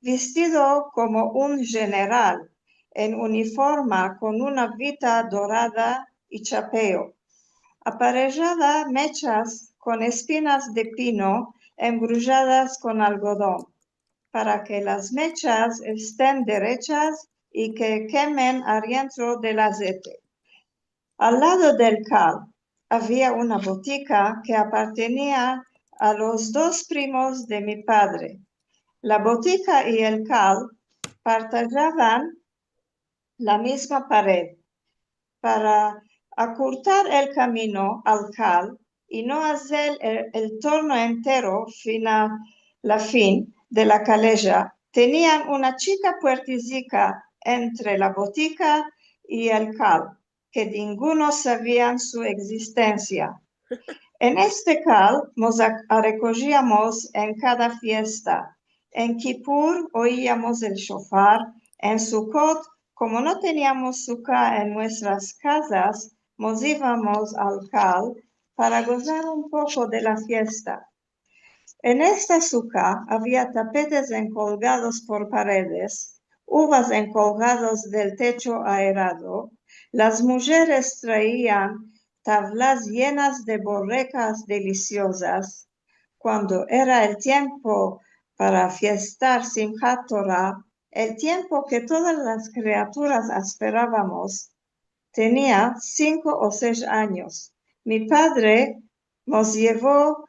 vestido komo un jeneral, en uniforma kon una vita dorada i chapeo, aparejava mechas kon espinas de pino embrujadas kon algodon, para ke las mechas esten derechas i ke kemen arientro del azete. Al lado del kal avia una botika ke apartenia a los dos primos de mi padre. La botika i el kal partajavan la mizma pared. Para akurtar el kamino al kal i no azer el, el torno entero fin a la fin de la kaleja, tenian una chika puertizika entre la botika i el kal, ke ninguno savian su egzistensia. En este kal mos a-, arekojiamos en kada fiesta. En Kipur oiamos el shofar, en Sukot, komo no teniamos suka en muestras kazas, mos ivamos al kal para gozar un poko de la fiesta. En esta suka avia tapetes enkolgados por paredes, uvas enkolgados del techo aerado, las mujeres traian tavlas yenas de borrekas delisiozas. Kuando era el tiempo para fiestar Simhat Tora, el tiempo ke todas las kriaturas asperavamos, tenia sinko o sesh anyos. Mi padre mos yevo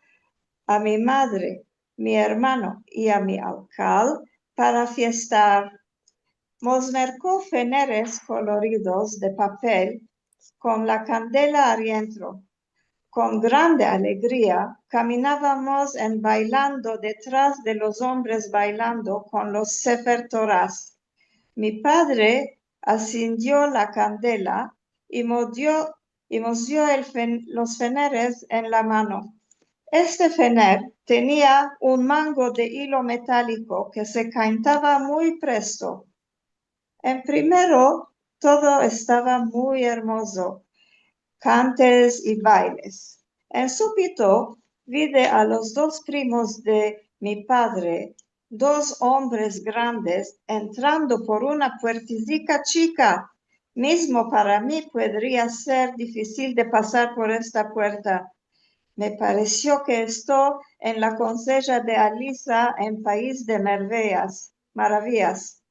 a mi madre, mi ermano i a mi al kal para fiestar. Mos merko feneres koloridos de papel kon la kandela arientro. Kon grande alegria kaminavamos en bailando detras de los ombres bailando kon los Sefer Toras. Mi padre asindio la kandela i mo dio, i mos dio el fen-, los feneres en la mano. Este fener tenia un mango de ilo metaliko ke se kaintava muy presto. En primero todo estava muy ermozo, kantes i bailes. En supito vide a los dos primos de mi padre, dos ombres grandes, entrando por una puertizika chika. Mizmo para mi podria ser difisil de pasar por esta puerta. Me paresio ke esto en la konseja de Alisa en pais de merveas, maravias.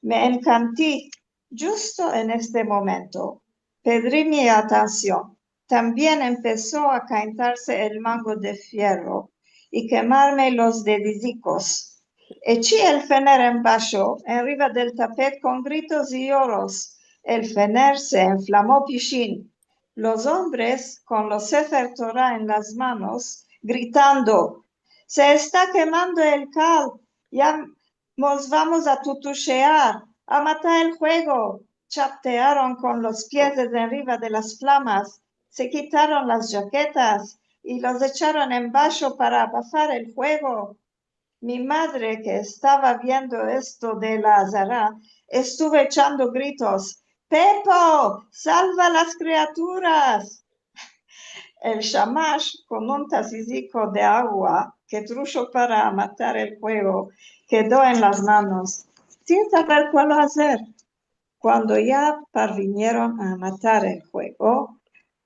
Me enkanti. Djusto en este momento, pedri mi atansion. Tambien empeso a kaintarse el mango de fierro i kemarme los dedizikos. Echi el fener embasho, enriva del tapet, kon gritos i yoros. El fener se enflamo pishin. Los ombres, kon los Sefer Tora en las manos, gritando: "Se esta kemando el kal! Ya mos vamos a tutushear, a matar el fuego!" Chaptearon kon los pies enriva de las flamas, se kitaron las jaketas i los echaron embasho para abafar el fuego. Mi madre, ke estava viendo esto de la azara, estuvo echando gritos: "Pepo, salva las kriaturas!" El shamash, kon un taziziko de agua ke trusho para matar el fuego, kedo en las manos, sin saver kualo azer. Kuando ya parvinieron a matar el fuego,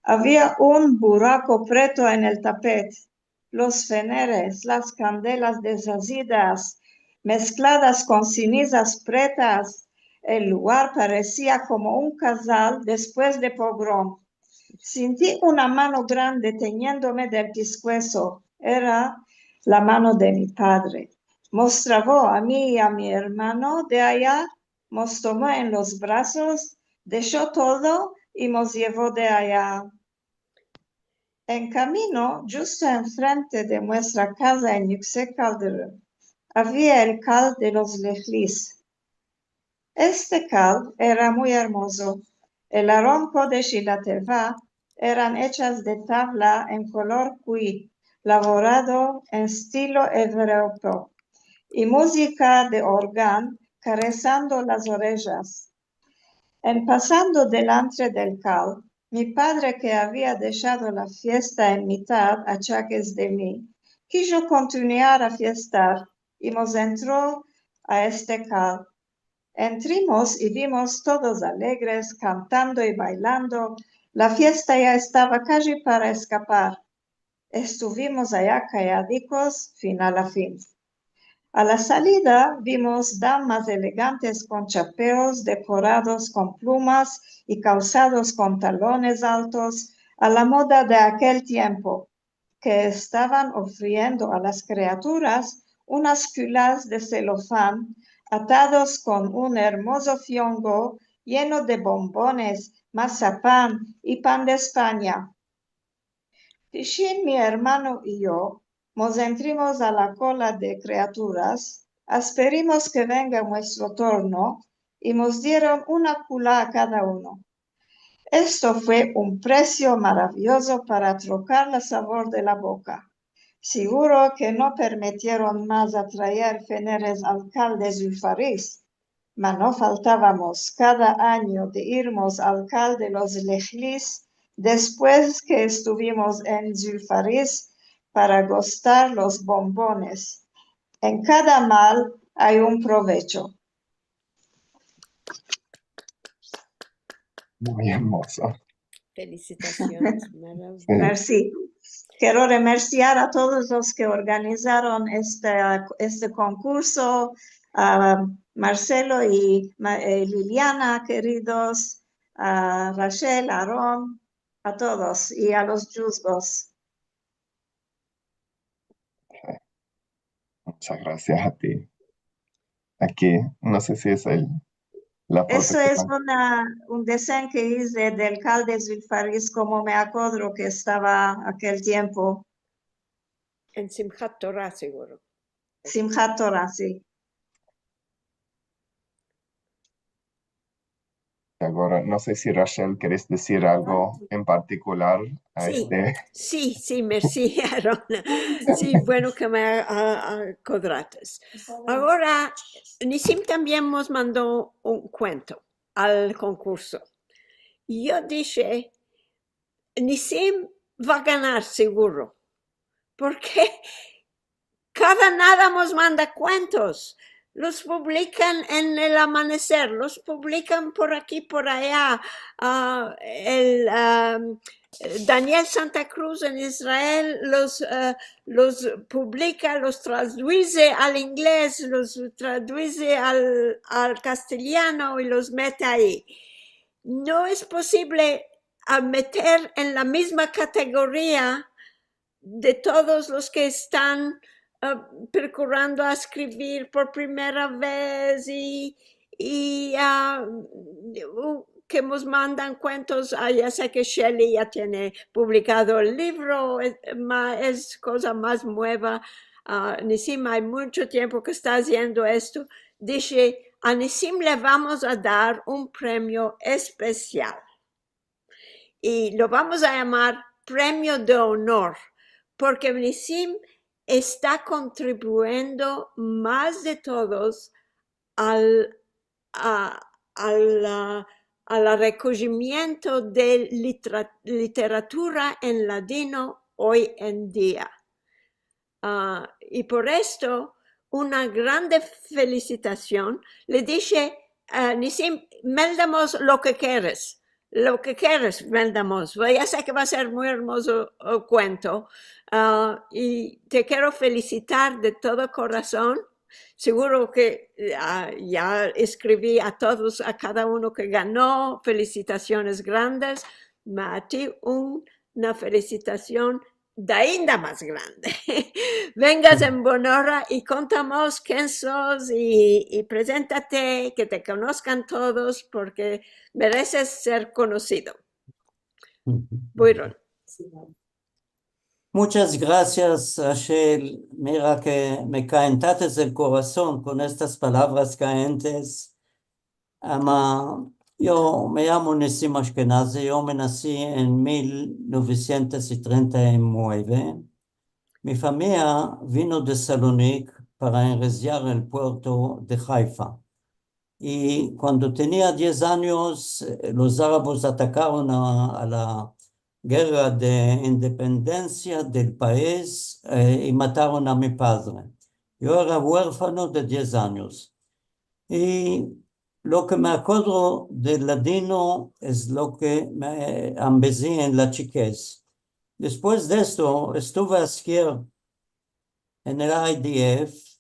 avia un burako preto en el tapet. Los feneres, las kandelas deshazidas, meskladas kon sinizas pretas, el lugar paresia komo un kazal despues de pogrom. Sinti una mano grande teniendome del piskueso. Era la mano de mi padre. Mos travo a mi i a mi ermano de aya, mos tomo en los brazos, desho todo i mos yevo de aya. En kamino, djusto enfrente de muestra kaza en Yüksek Kaldırım, avia el kal de los Lehlis. Este kal era muy ermozo. El Aron Kodesh i la teva eran echas de tavla en kolor kui, lavorado en estilo evropeo. i muzika de organ karezando las orejas. En pasando delantre del kal, mi padre, ke avia deshado la fiesta en mitad achakes de mi, kijo kontinuar a fiestar i mos entro a este kal. Entrimos i vimos todos alegres, kantando i bailando. La fiesta ya estava kaji para eskapar. Estuvimos aya kayadikos fin a la fin. A la salida vimos damas elegantes kon chapeos dekorados kon plumas i kalsados kon talones altos a la moda de akel tiempo, ke estavan ofriendo a las kriaturas unas kulas de selofan atados kon un ermozo fiongo yeno de bombones, masapan i pan de Espanya. Pishin, mi ermano i yo, mos entrimos a la kola de kriaturas, asperimos ke venga muestro torno, i mos dieron una kula a kada uno. Esto fue un presio maraviyozo para trokar la savor de la boka. Siguro ke no permitieron mas atraer feneres al kal de Zulfaris, ma no faltavamos kada anyo de irmos al kal de los Lehlis despues ke estuvimos en Zulfaris para gustar los bombones. En kada mal ay un provecho. Muy ermozo. Felisitasiones, maraviyozo. Si. Mersi. Kero remersiar a todos los ke organizaron este, este konkurso, a Marcelo i Ma-, eh, Liliana, keridos, a Rachel, Aaron, a todos, i a los djuzgos. Muchas gracias a ti. Aki, no se si es el, la foto Eso ke es una, un desen ke ize del kal de Zulfaris, komo me akodro ke estava akel tiempo. En Simchat Torah, siguro. Simchat Torah, si. Agora, no se si, Rachel, keres dizir algo en partikular a Si, este? si, si, mersi, Aaron. Si, bueno ke me a-, a-, akodrates. Agora, Nisim tambien mos mando un kuento al konkurso. Yo dishe, Nisim va ganar siguro, porke kada nada mos manda kuentos. Los publikan en El Amaneser, los publikan por aki, por aya. A, el, a, Daniel Santa Cruz en Israel los, a, los publika, los traduise al ingles, los traduise al, al kastelyano i los mete ayi. No es posivle a meter en la mizma kategoria de todos los ke estan, a, prokurando a eskrivir por primera vez i, i, a, u-, ke mos mandan kuentos. A, ya se ke Shelley ya tiene publikado el livro, e, ma-, es koza mas mueva. A, Nisim, ay muncho tiempo ke esta aziendo esto. Dishe, a Nisim le vamos a dar un premio espesial. I lo vamos a yamar premio de onor, porke Nisim esta kontribuendo mas de todos al, a, al, a, al rekojimiento de litra-, literatura en ladino oy en dia. A, i por esto, una grande felisitasion. Le dishe, a, Nisim, meldamos lo ke keres. Lo ke keres, meldamos. Ya se ke va a ser muy ermozo, e, kuento. A, i te kero felisitar de todo korason. Siguro ke, a, ya eskrivi a todos, a kada uno ke gano, felisitasiones grandes. Ma a ti una felisitasion dainda mas grande. Vengas en bon ora i kontamos ken sos i, i prezentate, ke te konoskan todos, porke mereses ser konosido. Byron. Muchas grasias, Rachel. Mira ke me kalentates el korason kon estas palavras kayentes. Ama, yo me yamo Nisim Ashkenazi, yo me nasi en mil novesientos i trenta i mueve. Mi famiya vino de Salonik para enreziar el puerto de Haifa. I kuando tenia diez anyos, eh, los arabos atakaron a, a la gerra de independensia del pais, eh, i mataron a mi padre. Yo era uerfano de diez anyos. I lo ke me akodro del Ladino es lo ke me ambezi en la chikez. Despues de esto, estuve askier en el I D F,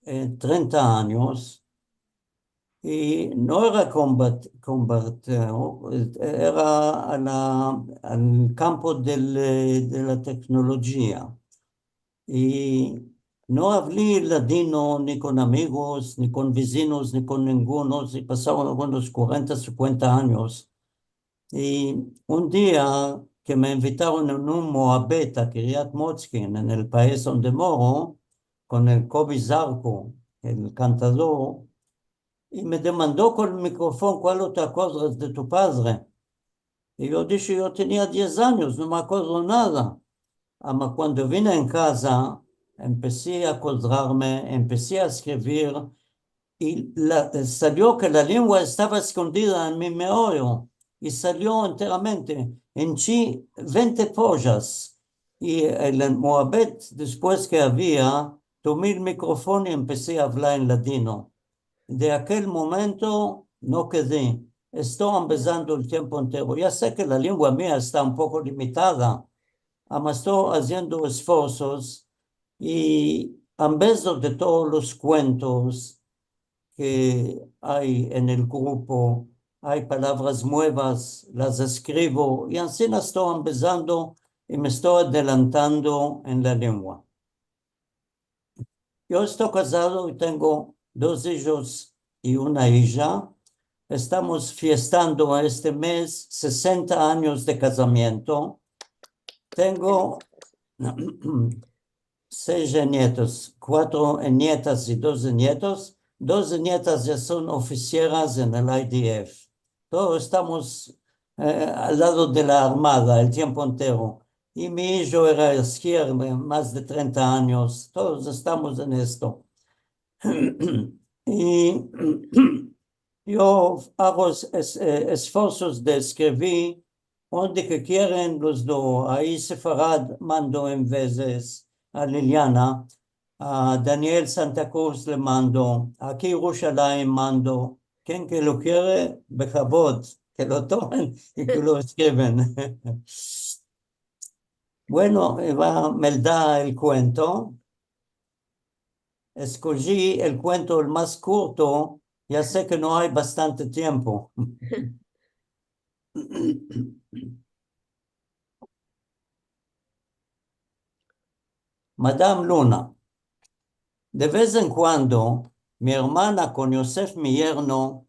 eh, trenta anyos, i no era kombat-, kombatero, eh, era a la, al kampo del, eh, de la teknolojia. I no avli ladino ni kon amigos, ni kon vizinos, ni kon ningunos, i pasaron algunos kuarenta, sinkuenta anyos. I un dia ke me invitaron en un muabet a Kiryat Motskin, en el pais onde moro, kon el Kobi Zarko, el kantador, i me demando kon el mikrofon: "Kualo te akodras de tu padre?" I yo dishe: "Yo tenia diez anyos, no me akodro nada." Ama kuando vine en kaza, empesi a akodrarme, empesi a eskrivir, i la, salio ke la lengua estava eskondida en mi memoria, i salio enteramente, enchi vente pojas, i el muabet, despues ke avia, tomi el mikrofon i empesi a avlar en ladino. De akel momento no kedi, esto ambezando el tiempo entero. Ya se ke la lengua mia esta un poko limitada, ama esto aziendo esforsos i ambezo de todos los kuentos ke ay en el grupo, ay palavras muevas, las eskrivo, i ansina esto ambezando i me esto adelantando en la lengua. Yo esto kazado i tengo dos ijos i una ija. Estamos fiestando este mes sesenta anyos de kazamiento. Tengo seis nietos, kuatro nietas i dos nietos. Dos nietas ya son ofisieras en el I D F. Todos estamos, eh, al lado de la armada el tiempo entero. I mi ijo era eskier, eh, mas de trenta anyos. Todos estamos en esto. I yo ago es-, es-, eh, esforsos de eskrivir, onde ke kieren los do. Ai Sefarad mando en vezes, a Liliana, a Daniel Santa Cruz le mando, aki Yerushalayim mando, ken ke lo kiere, bekavod, ke lo tomen i ke lo eskriven. Bueno, i va melda el kuento. Eskoji el kuento el mas kurto, ya se ke no ay bastante tiempo. Madam Luna. De vez en kuando, mi ermana kon Yosef, mi yerno,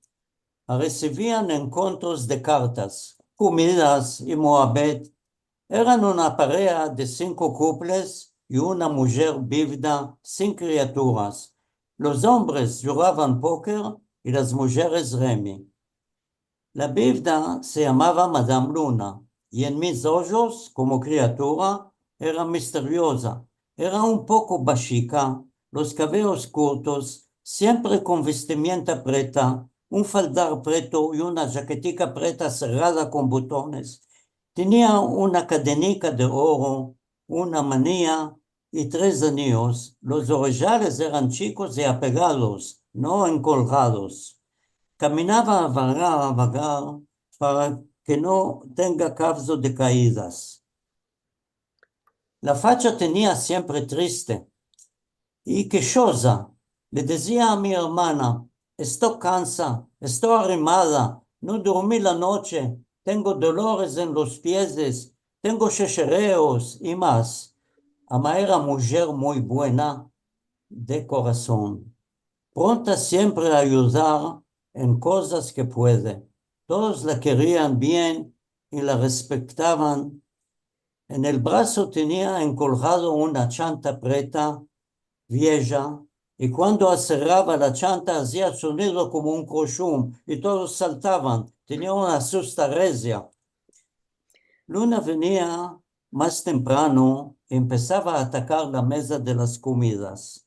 resivian enkontros de kartas, kumidas i muabet. Eran una parea de sinko kuples i una mujer bivda sin kriaturas. Los ombres djugavan poker i las mujeres remi. La bivda se yamava Madam Luna, i en mis ojos, komo kriatura, era misterioza. Era un poko bashika, los kaveos kurtos, siempre kon vestimienta preta, un faldar preto i una jaketika preta serrada kon butones. Tenia una kadenika de oro, una mania i tres aniyos. Los orejales eran chikos i apegados, no enkolgados. Kaminava avagar, avagar, para ke no tenga kavzo de kaidas. La facha tenia siempre triste i kejoza. Le dizia a mi ermana: "Esto kansa, esto arrimada, no durmi la noche, tengo dolores en los pieses, tengo sheshereos i mas." Ama era mujer muy buena de korason, pronta siempre a ayudar en kozas ke puede. Todos la kerian bien i la respektavan. En el braso tenia enkolgado una chanta preta, vieja, i kuando aserrava la chanta azia sonido komo un kroshum, i todos saltavan. Tenia una asusta rezia. Luna venia mas temprano i empesava a atakar la meza de las kumidas.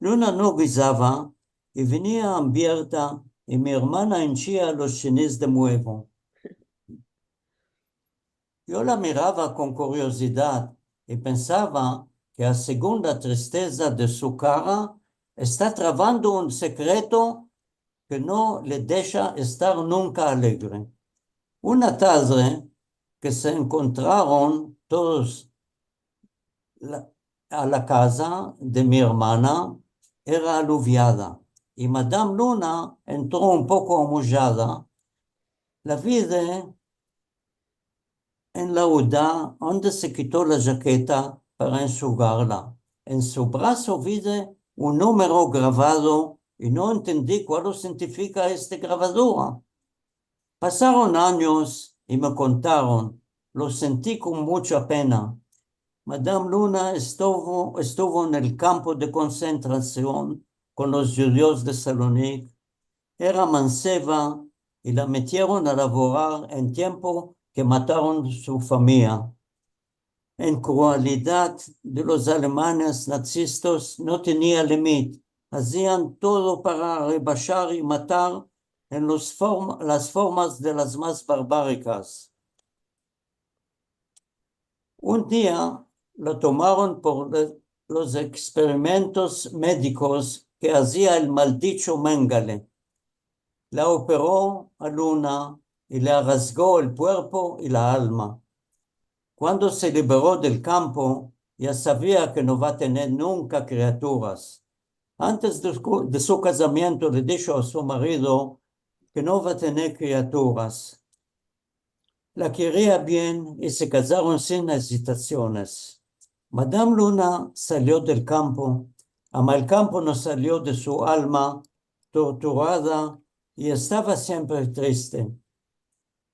Luna no gizava i venia ambierta, i mi ermana inchia los chinis de muevo. Yo la mirava kon kuriozidad i pensava ke a segun la tristeza de su kara esta travando un sekreto ke no le desha estar nunka alegre. Una tadre ke se enkontraron todos la, a la kaza de mi ermana, era aluviada, i Madam Luna entro un poko amujada. La vide en la uda, onde se kito la jaketa para ensugarla. En su braso vide un numero gravado i no entendi kualo signifika este gravadura. Pasaron anyos i me kontaron, lo senti kon mucha pena. Madam Luna estuvo, estuvo en el kampo de konsentrasion kon los djudios de Salonik. Era manseva i la metieron a lavorar en tiempo ke mataron su famiya. En krualidad de los alemanes nazistas no tenia limit. Azian todo para rebashar i matar en los form-, las formas de las mas barbarikas. Un dia la tomaron por le-, los eksperimentos medikos ke azia el maldicho Mengele. La opero a Luna i le arrasgo el kuerpo i la alma. Kuando se libero del kampo, ya savia ke no va a tener nunka kriaturas. Antes de su, de su kazamiento le disho a su marido ke no va a tener kriaturas. La keria bien i se kazaron sin ezitasiones. Madam Luna salio del kampo, ama el kampo no salio de su alma torturada i estava siempre triste.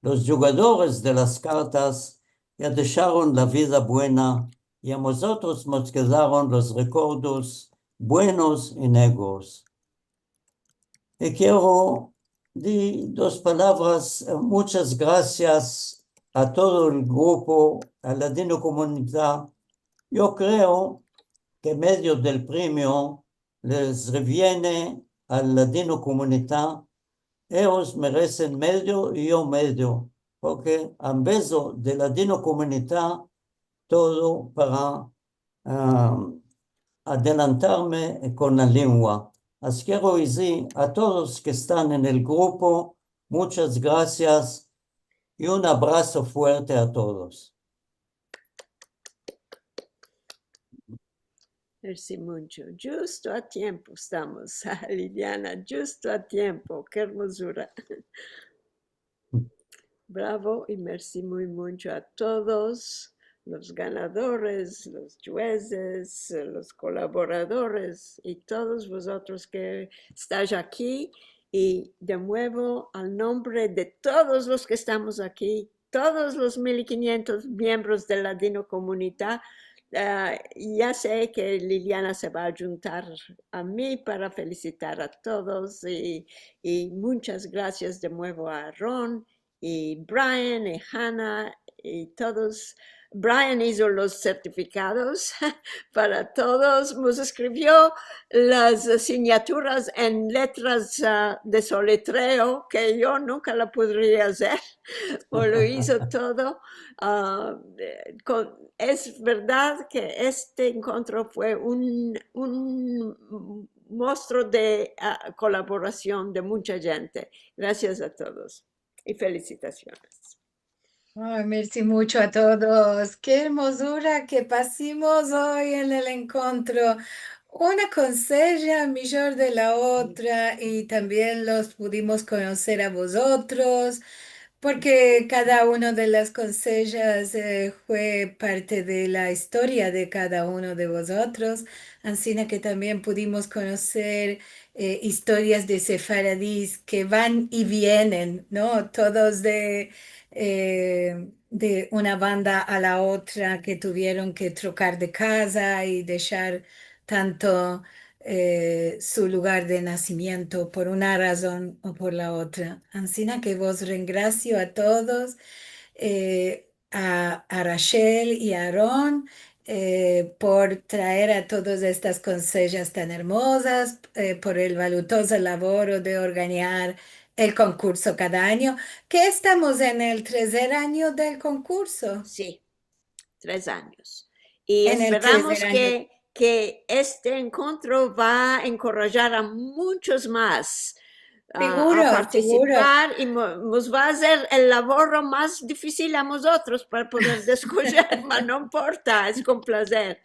Los djugadores de las kartas ya desharon la vida buena i a mozotros mos kedaron los rekordos buenos i negros. I kero di dos palavras, eh, muchas grasias a todo el grupo, a Ladinokomunita. Yo kreo ke medio del premio les reviene a Ladinokomunita, eyos meresen medio i yo medio, porke ambezo de Ladinokomunita todo para, ah, adelantarme kon la lengua. As kero dizir a todos ke estan en el grupo, muchas grasias i un abraso fuerte a todos. Mersi muncho. Djusto a tiempo estamos, Liliana, djusto a tiempo. Ke ermozura. Bravo i mersi muy muncho a todos los ganadores, los djuezes, los kolaboradores i todos vozotros ke estais aki. I de muevo, al nombre de todos los ke estamos aki, todos los mil i kinientos miembros de Ladinokomunita, ah, ya se ke Liliana se va a djuntar a mi para felisitar a todos i, i munchas grasias de muevo a Aron i Brian i Hannah i todos. Brian izo los sertifikados para todos, mos eskrivio las sinyaturas en letras, ah, de soletreo, ke yo nunka la podria azer, o lo izo todo. Ah, eh, kon, es verdad ke este enkontro fue un, un mostro de, ah, kolaborasion de muncha djente. Grasias a todos i felisitasiones. Ay, mersi muncho a todos. Ke ermozura ke pasimos oy en el enkontro. Una konseja mijor de la otra i tambien los pudimos konoser a vozotros, porke kada uno de las konsejas, eh, fue parte de la istoria de kada uno de vozotros, ansina ke tambien pudimos konoser eh, istorias de sefaradis ke van i vienen, no? Todos de, eh, de una banda a la otra, ke tuvieron ke trokar de kaza i deshar tanto, eh, su lugar de nasimiento por una razon o por la otra. Ansina ke vos rengrasio a todos, eh, a, a Rachel i a Aron, eh, por traer a todas estas konsejas tan ermozas, eh, por el valutozo lavoro de organizar el konkurso kada anyo, ke estamos en el trezer anyo del konkurso. Si, tres anyos. I esperamos ke, ke este enkontro va a enkorajar a munchos mas a, a partisipar i mo-, mos va a azer el lavoro mas difisil a mozotros para poder deskojer, ma no importa, es kon plazer.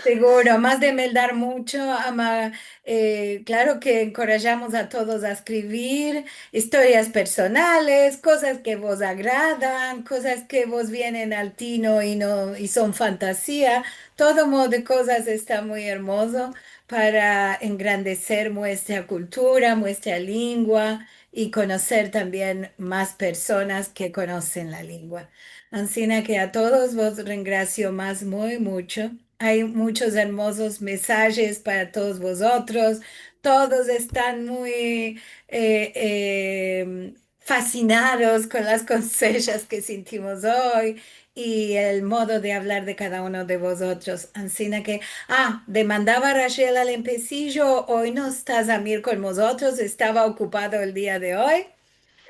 Siguro, mas de meldar muncho, ama, eh, klaro ke enkorajamos a todos a eskrivir istorias personales, kozas ke vos agradan, kozas ke vos vienen al tino i no, i son fantasia. Todo modo de kozas esta muy ermozo para engrandeser muestra kultura, muestra lingua i konoser tambien mas personas ke konosen la lingua. Ansina ke a todos vos rengrasio mas muy muncho. Ay munchos ermozos mesajes para todos vozotros. Todos estan muy, eh, eh, fasinados kon las konsejas ke sintimos oy i el modo de avlar de kada uno de vozotros. Ansina ke, a, demandava Rachel al empesijo, oy no esta Zamir kon mozotros, estava okupado el dia de oy.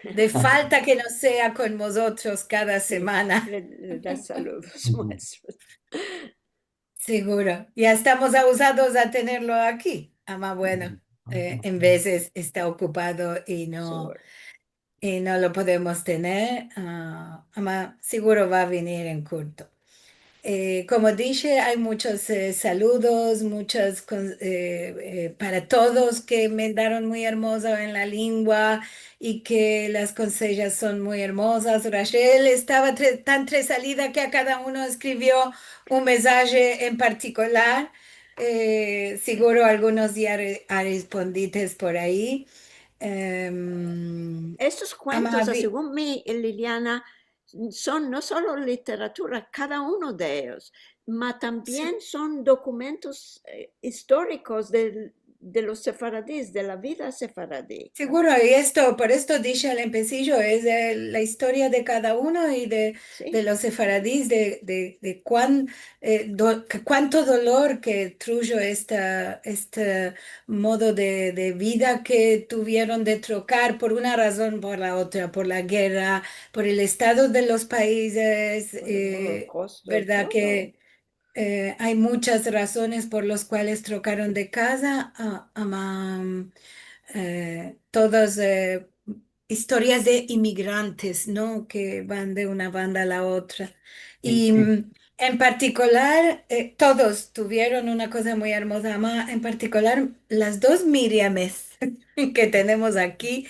De falta ke no sea kon mozotros kada semana. Le, le da saludos muestros. Siguro. Ya estamos auzados a tenerlo aki. Ama, bueno, eh, en vezes esta okupado i no, i no lo podemos tener. A, ama, siguro va a venir en kurto. Eh, komo dishe, ay munchos, eh, saludos, munchas kon-, eh, eh, para todos ke meldaron muy ermozo en la lingua i ke las konsejas son muy ermozas. Rachel estava tre-, tan tresalida ke a kada uno eskrivio un mesaje en partikular. Eh, siguro algunos ya re-, a respondites por ayi. Em, Estos kuentos, segun mi, Liliana, son no solo literatura, kada uno de eyos, ma tambien son dokumentos, eh, istorikos del, de los sefaradis, de la vida sefaradi. Siguro, i esto, por esto dishe al empesijo, es, eh, la istoria de kada uno i de, de los sefaradis, de, de, de kuan, eh, do-, ke kuanto dolor ke trujo esta, este modo de, de vida ke tuvieron de trokar por una razon, por la otra, por la gerra, por el estado de los paizes, eh, verda ke, eh, ay munchas razones por los kuales trokaron de kaza, a, ama, eh, todas, eh, istorias de imigrantes, no? Ke van de una banda a la otra. I, mm, en partikular, eh, todos tuvieron una koza muy ermoza, ama, en partikular, las dos Miriames ke tenemos aki,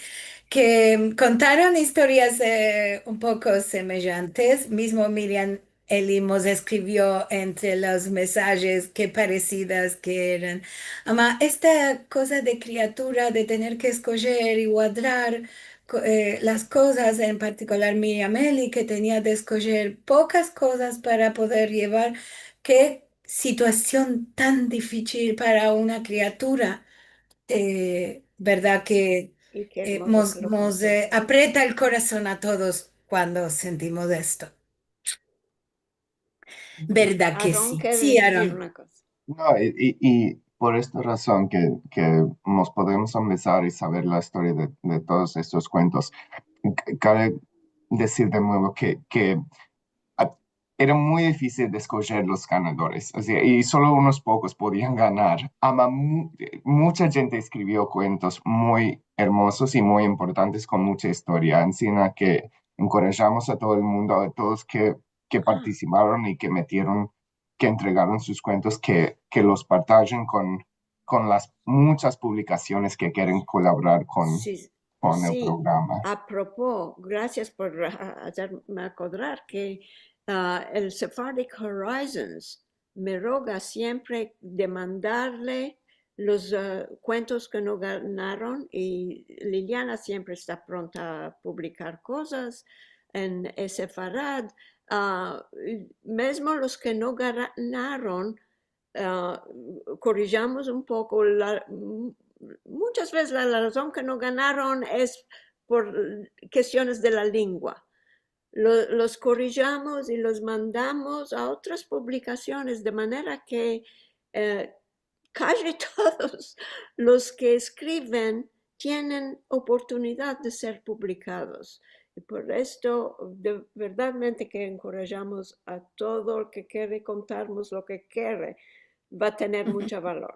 ke, mm, kontaron istorias, eh, un poko semejantes. Mizmo Miriam Eli mos eskrivio entre los mesajes ke paresidas ke eran. Ama, esta koza de kriatura, de tener ke eskojer i guadrar ko-, eh, las kozas, en partikular Miriam Eli, ke tenia de eskojer pokas kozas para poder yevar, ke situasion tan difisil para una kriatura, eh, verda ke, eh, mos, mos, eh, apreta el korason a todos kuando sentimos esto. Verda ke si? Si, Aron. No, i, i, i por esta razon ke, ke mos podemos ambezar i saver la istoria de, de todos estos kuentos, k-, kale dizir de muevo ke, ke, a, era muy difisil de eskojer los ganadores, o sea, i solo unos pokos podian ganar. Ama, mu-, muncha djente eskrivio kuentos muy ermozos i muy importantes kon muncha istoria, ansina ke enkorajamos a todo el mundo, a todos ke, ke partisiparon i ke metieron, ke entregaron sus kuentos, ke, ke los partajen kon, kon las munchas publikasiones ke keren kolaborar kon, kon el programa. A propos, grasias por, a, azerme akodrar ke, a, el Sephardic Horizons me roga siempre demandarle los, a, kuentos ke no ganaron, i Liliana siempre esta pronta a publikar kozas en Sefarad. A, mezmo los ke no ganaron, a, korijamos un poko la, m-, munchas vezes la, la razon ke no ganaron es por kestiones de la lengua. lo-, los korijamos i los mandamos a otras publikasiones, de manera ke, eh, kaji todos los ke eskriven tienen oportunidad de ser publikados. I por esto, de verdadmente ke enkorajamos a todo el ke kere kontarmos lo ke kere, va a tener muncha valor.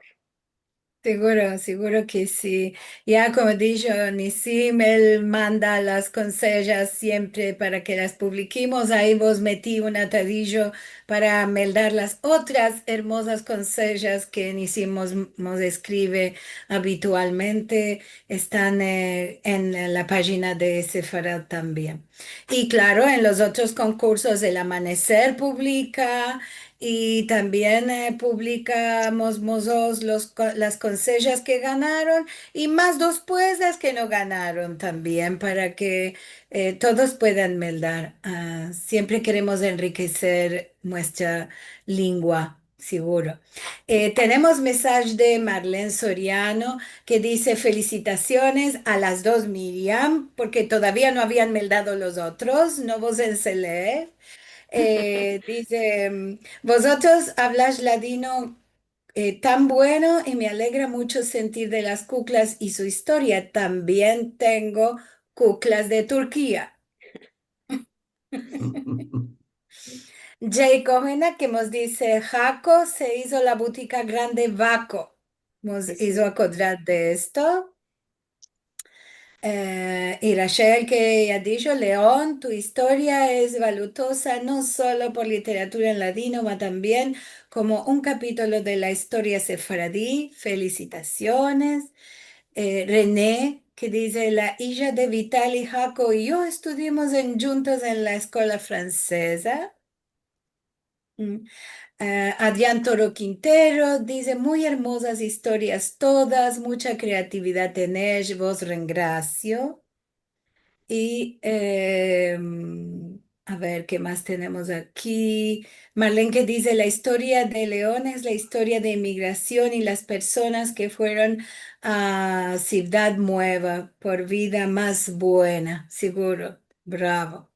Siguro, siguro ke si. Ya komo disho Nisim, el manda las konsejas siempre para ke las publikimos. Ayi vos meti un atadijo para meldar las otras ermozas konsejas ke Nisim mos, mos eskrive abitualmente. Estan, eh, en la pajina de Sefarad tambien. I klaro, en los otros konkursos, El Amaneser publika, i tambien, eh, publikamos mozotros los ko-, las konsejas ke ganaron, i mas despues las ke no ganaron tambien, para ke, eh, todos puedan meldar. Ah, siempre keremos enrikeser muestra lingua, siguro. Eh, tenemos mensaj de Marlene Soriano, ke dize: "Felisitasiones a las dos Miriam, porke todavia no avian meldado los otros, no vos enselé". Eh, dize, mm, "Vozotros avlash ladino, eh, tan bueno i me alegra muncho sentir de las kuklas i su istoria. Tambien tengo kuklas de Turkia". Jay Kohena, ke mos dize: "Hako se izo la butika grande Vako". Mos izo akodrar de esto. Eh, i Rachel, ke ya disho: "Leon, tu istoria es valutoza no solo por literatura en ladino, ma tambien komo un kapitolo de la istoria sefaradi. Felisitasiones". Eh, René, ke dize: "La ija de Vitali, Hako i yo estudiamos en, djuntos en la eskola franseza". Mm. Eh, Adrián Toro Quintero dize: "Muy ermozas istorias todas, muncha kreatividad tenesh, vos rengrasio". I, em, a ver, ke mas tenemos aki? Marlene, ke dize: "La istoria de Leon es la istoria de imigrasion i las personas ke fueron a Sivdad Mueva por vida mas buena". Siguro. Bravo.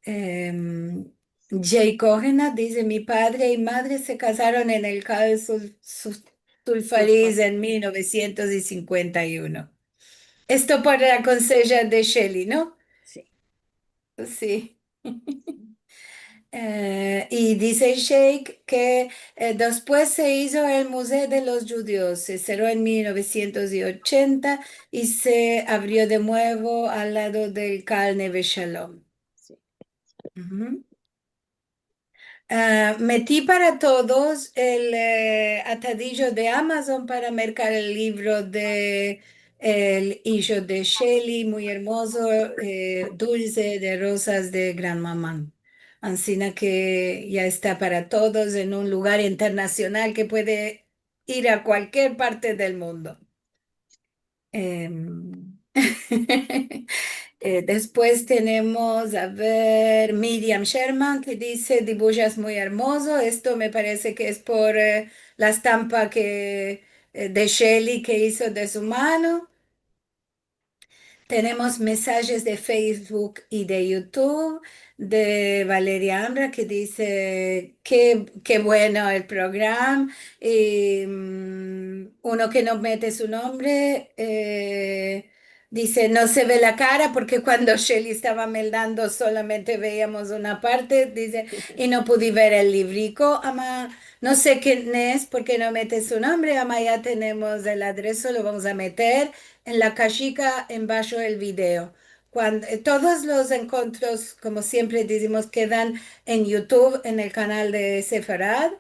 Em, Jay Kohena dize: "Mi padre i madre se kazaron en el Kal Sul-, Sul-, Sulfariz en mil novesientos i sinkuenta i uno". Esto por la konseja de Shelley, no? Si. Si. Eh, i dize Jay ke, eh, despues se izo el Muzeo de los Djudios, se serro en mil novesientos i ochenta i se avrio de muevo al lado del Kal Neve Shalom. Si. Uhu. Ah, meti para todos el, eh, atadijo de Amazon para merkar el livro de el ijo de Shelley, muy ermozo, eh, Dulce de rozas de gran maman. Ansina ke ya esta para todos en un lugar internasional ke puede ir a kualkier parte del mundo. Em, eh, despues tenemos, a ver, Miriam Sherman, ke dize: "Dibujas muy ermozo". Esto me parese ke es por, eh, la estampa ke, eh, de Shelley ke izo de su mano. Tenemos mensajes de Facebook i de YouTube de Valeria Ambra, ke dize: "Ke, ke bueno el program". I, mm, uno ke no mete su nombre, eh, dize: "No se ve la kara porke kuando Shelley estava meldando solamente veyamos una parte", dize, "i no pudi ver el livriko". Ama, no se ken es porke no mete su nombre, ama ya tenemos el adreso, lo vamos a meter en la kashika embasho el video. Kuan-, eh, todos los enkontros, komo siempre dizimos, kedan en YouTube, en el kanal de Sefarad,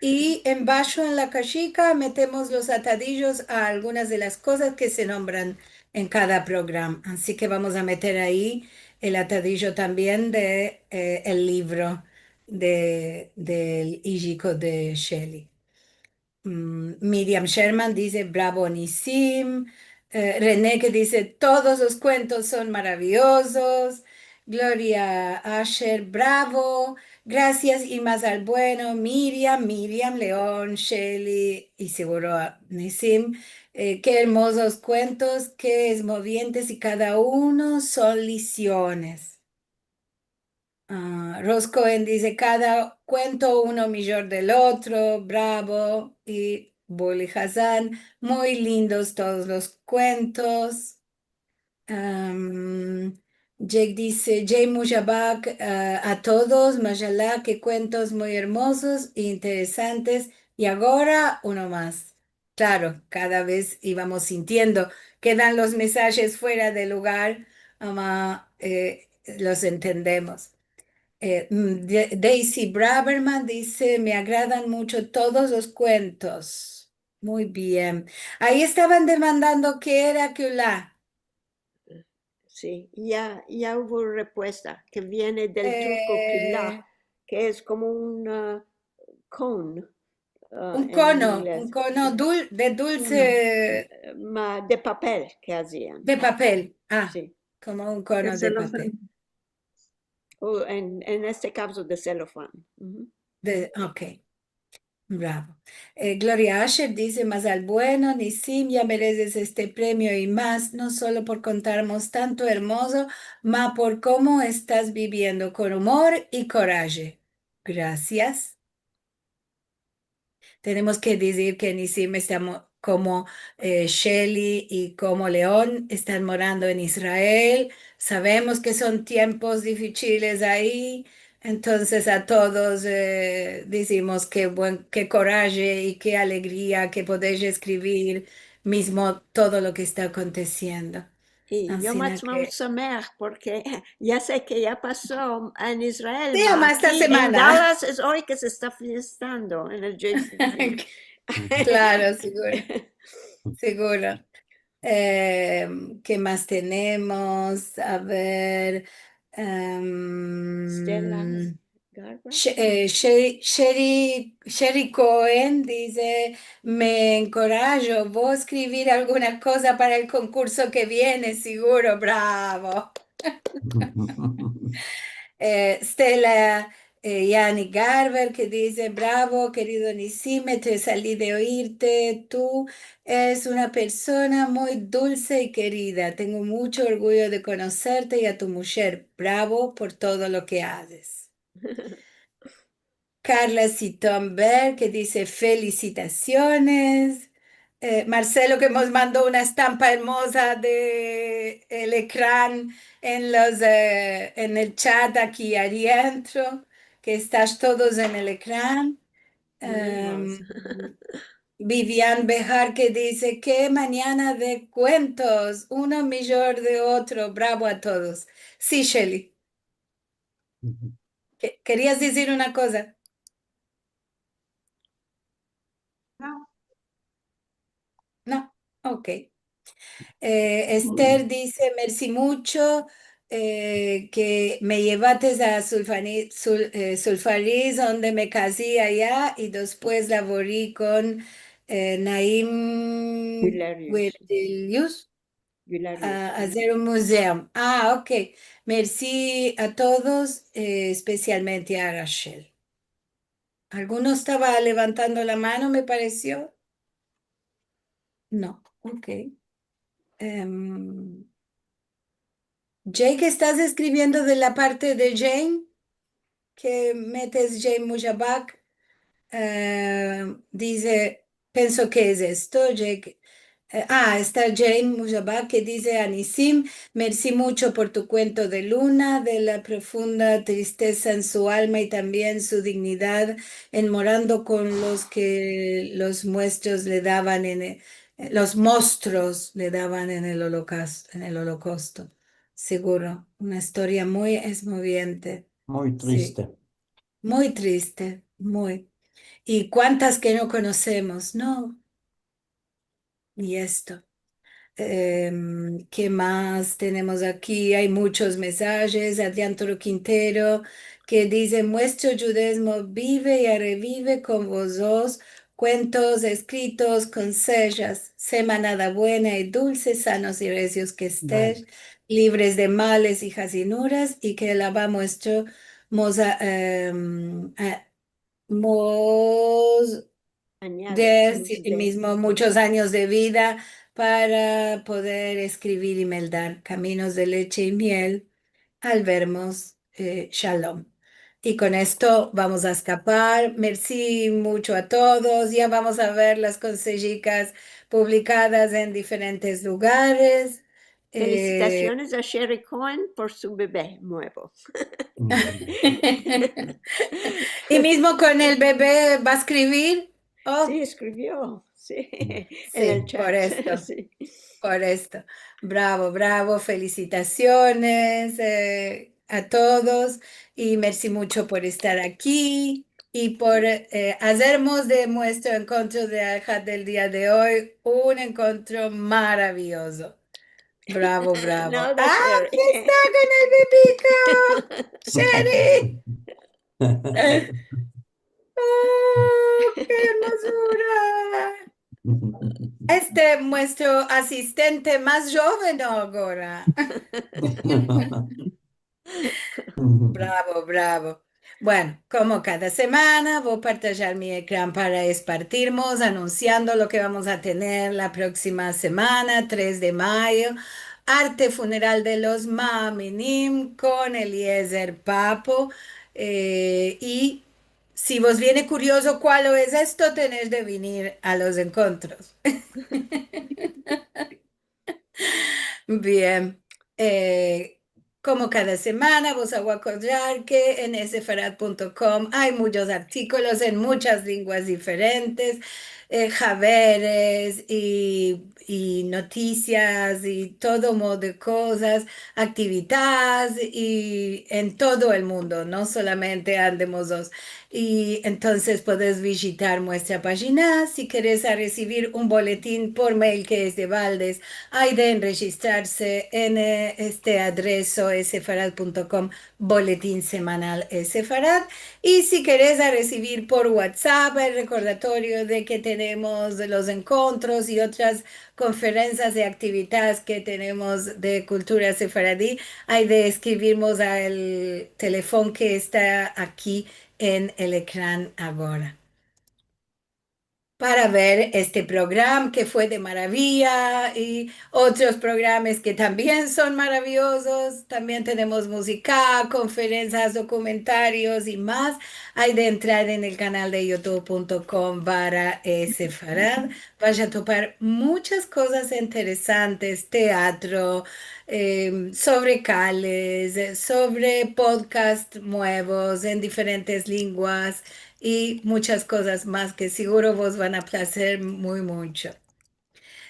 i embasho en la kashika metemos los atadijos a algunas de las kozas ke se nombran en kada program. Ansi ke vamos a meter ayi el atadijo tambien de, eh, el livro de, del ijiko de Shelley. Mm, Miriam Sherman dize: "Bravo, Nisim". Eh, René, ke dize: "Todos los kuentos son maraviyozos". Gloria Asher: "Bravo, grasias i mazal bueno, Miriam, Miriam, Leon, Shelley i siguro Nisim. Eh, ke ermozos kuentos, ke esmovientes, i kada uno son lisiones". Ah, Ros Cohen dize, kada kuento uno mijor del otro, bravo. I Buli Hazan, muy lindos todos los kuentos. Am, Jake dize, Jay Mujabak, ah, a todos, mashallah, ke kuentos muy ermozos i interesantes. I agora uno mas. Klaro, kada vez ivamos sintiendo, kedan los mesajes fuera de lugar, ama, eh, los entendemos. Eh, mm, De-, Daisy Braverman dize, me agradan mucho todos los kuentos. Muy bien. Ayi estavan demandando ke era kula. Si, ya, ya uvo repuesta, ke viene del turko kula, eh, ke es komo un, ah, cone, ah, en ingles. Un kono, un kono dul-, de dulse. Uno, eh, ma-, de papel ke azian. De papel, ah, si, komo un kono de papel. O en, en este kavzo de selofan. De, ok. Bravo. Eh, Gloria Asher dize, mazal bueno, Nisim, ya mereses este premio i mas, no solo por kontarmos tanto ermozo, ma por komo estas biviendo kon umor i koraje. Grasias. Tenemos ke dizir ke Nisim esta mo-, komo, eh, Sheli i komo Leon estan morando en Israel. Savemos ke son tiempos difichiles ayi. Entonses a todos, eh, dizimos ke buen, ke koraje i ke alegria ke podesh eskrivir mizmo todo lo ke esta akontesiendo. I yo mas ke sameach, porke ya se ke ya paso en Israel, si, ma esta semana. Aki en Dallas es oy ke se esta fiestando en el J C B. Klaro, seguro. Seguro. Em, ke mas tenemos? A ver, em, Stella Garba. She-, eh, Sherry, Sherry, Sherry Cohen dize, me enkorajo, vo a eskrivir alguna koza para el konkurso ke viene, seguro, bravo. Eh, Stella, eh, Yani Garber, ke dize, bravo, kerido Nisim, me sali de oirte, tu es una persona muy dulse i kerida. Tengo mucho orguyo de konoserte i a tu musher. Bravo por todo lo ke azes. Carla Siton Berg, ke dize, felisitasiones. Eh, Marcelo, ke mos mando una estampa ermoza de el ekran en los, eh, en el chat aki adientro, ke estas todos en el ekran. Em, Vivian Bejar, ke dize, ke manyana de kuentos, uno mijor de otro, bravo a todos. Si, Shelly. Ke-, kerias dizir una koza? No. No, ok. Eh, Ester dize, mersi muncho, eh, ke me yevates a Sulfani-, Sul-, eh, Sulfariz, onde me kazi aya, i despues lavori kon, eh, Naim Guilarius. Guilarius. A azer un muzeo. Ah, ok. Mersi a todos, eh, espesialmente a Rachel. Alguno estava levantando la mano, me paresio. No, ok. Em, Jake, estas eskriviendo de la parte de Jane, ke metes Jane Mujabak, eh, dize, penso ke es esto, Jake, eh, ah, esta Jane Mujabak ke dize, a Nisim, mersi muncho por tu kuento de luna, de la profunda tristeza en su alma i tambien su dignidad en morando kon los ke los muestros le davan en e-, los mostros le davan en el holokas-, en el holokausto. Seguro, una istoria muy esmoviente. Muy triste. Muy triste, muy. I kuantas ke no konosemos, no? I esto. Em, ke mas tenemos aki? Ay munchos mesajes. Adrian Toro Quintero, ke dize, muestro djudezmo bive i revive kon vozos, kuentos, eskritos, konsejas, semanada buena i dulse, sanos i rezios ke estesh, livres de males i hazinuras, i ke alava muestro moza-, em, a-, mos-, de si mizmo munchos anyos de vida para poder eskrivir i meldar kaminos de leche i miel al vermos eh, shalom. I kon esto vamos a eskapar. Mersi muncho a todos. Ya vamos a ver las konsejikas publikadas en diferentes lugares. Eh, felisitasiones a Sherry Cohen por su bebe muevo. I mizmo kon el bebe va a eskrivir. Oh. Si, eskrivio, si, en el chat. Si, por esto. Si. Por esto. Bravo, bravo. Felisitasiones, eh, a todos i mersi muncho por estar aki i por, eh, azermos de muestro enkontro de Alhad del dia de oy un enkontro maraviyozo. Bravo, bravo. No, no, ah, Sherry. Aki esta kon el bebiko. Sherry. Oh, ke ermozura. Este, muestro asistente mas joven agora. Bravo, bravo. Bueno, komo kada semana, vo a partajar mi ekran para espartirmos, anunsiando lo ke vamos a tener la proksima semana, tres de mayo, Arte Funeral de los Ma'aminim kon Eliezer Papo, eh, i si vos viene kuriozo kualo es esto, tenesh de venir a los enkontros. Bien. Eh, komo kada semana, vos ago akordar ke en sefarad punto com ay munchos artikolos en munchas lenguas diferentes, eh, haberes i, i notisias i todo modo de kozas, aktividades i en todo el mundo, no solamente ande mozotros. I entonses podes vijitar muestra pajina. Si keres a resivir un boletin por mail ke es de baldes, ay de enrejistrarse en, eh, este adreso, sefarad punto com, boletin semanal sefarad. I si keres a resivir por WhatsApp el rekordatorio de ke tenemos los enkontros i otras konferensias i aktividades ke tenemos de kultura sefaradi, ay de eskrivirmos al telefon ke esta aki en el ekran agora. Para ver este program ke fue de maraviya i otros programas ke tambien son maraviyozos. Tambien tenemos muzika, konferensias, dokumentarios i mas. Ay de entrar en el kanal de youtube punto com barra sefarad. Vas a topar munchas kozas interesantes, teatro, em, sovre kales, sovre podcast muevos en diferentes lenguas i munchas kozas mas ke siguro vos van a plazer muy muncho.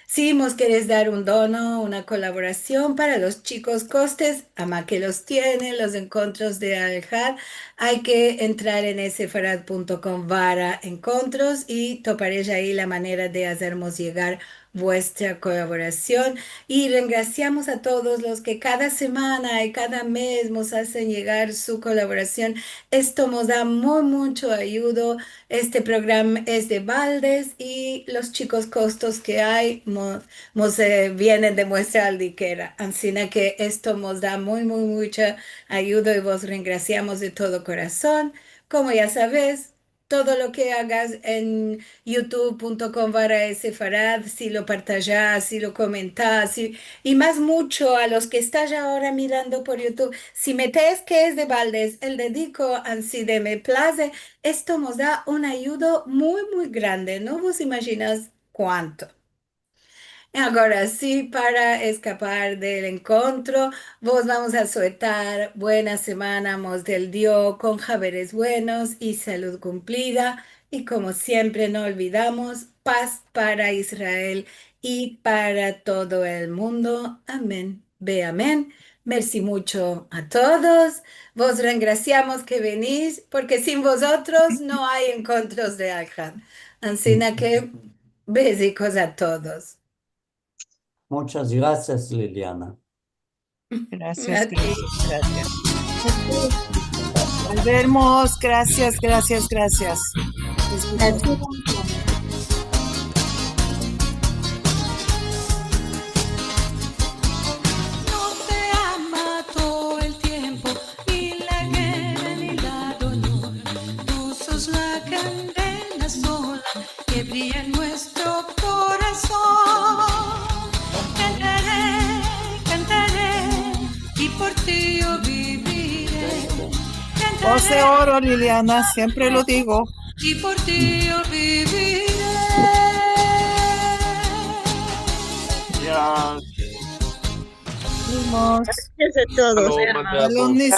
Si mos keres dar un dono, una kolaborasion para los chikos kostes, ama ke los tienen los enkontros de Alhad, ay ke entrar en sefarad punto com barra enkontros i toparesh ayi la manera de azermos yegar vuestra kolaborasion. I rengrasiamos a todos los ke kada semana i kada mez mos azen yegar su kolaborasion. Esto mos da muy muncho ayudo. Este program es de baldes i los chikos kostos ke ay mo-, mos, eh, vienen de muestra aldikera. Ansina ke esto mos da muy, muy muncho ayudo i vos rengrasiamos de todo korason. Komo ya saves, todo lo ke agas en youtube punto com barra sefarad, si lo partajas, si lo komentas, si, i mas muncho a los ke estas agora mirando por YouTube, si metes ke es de baldes el dediko, ansi de me plaze, esto mos da un ayudo muy, muy grande. No vos imajinas kuanto. Agora si, para eskapar del enkontro, vos vamos a suetar buena semana, mos del Dio, kon haberes buenos i salud kumplida. I komo siempre, no olvidamos, paz para Israel i para todo el mundo. Amen ve amen. Mersi muncho a todos. Vos rengrasiamos ke venís, porke sin vozotros no ay enkontros de Alhad. Ansina ke, bezikos a todos. Munchas grasias, Liliana. Grasias, a ti. Grasias, grasias. Volvermos. Grasias, grasias, grasias. Eskuchamos. No te ama todo el tiempo, ni la guerra, ni la dolor. Tu sos la kandela sola ke briya en muestro korason. Kantare, kantare, i por ti yo bivire. Dos de oro, Liliana, siempre lo digo. I por ti yo viviré. Ya. Vimos. Gracias a todos. Shalom, Shalom, Mateo.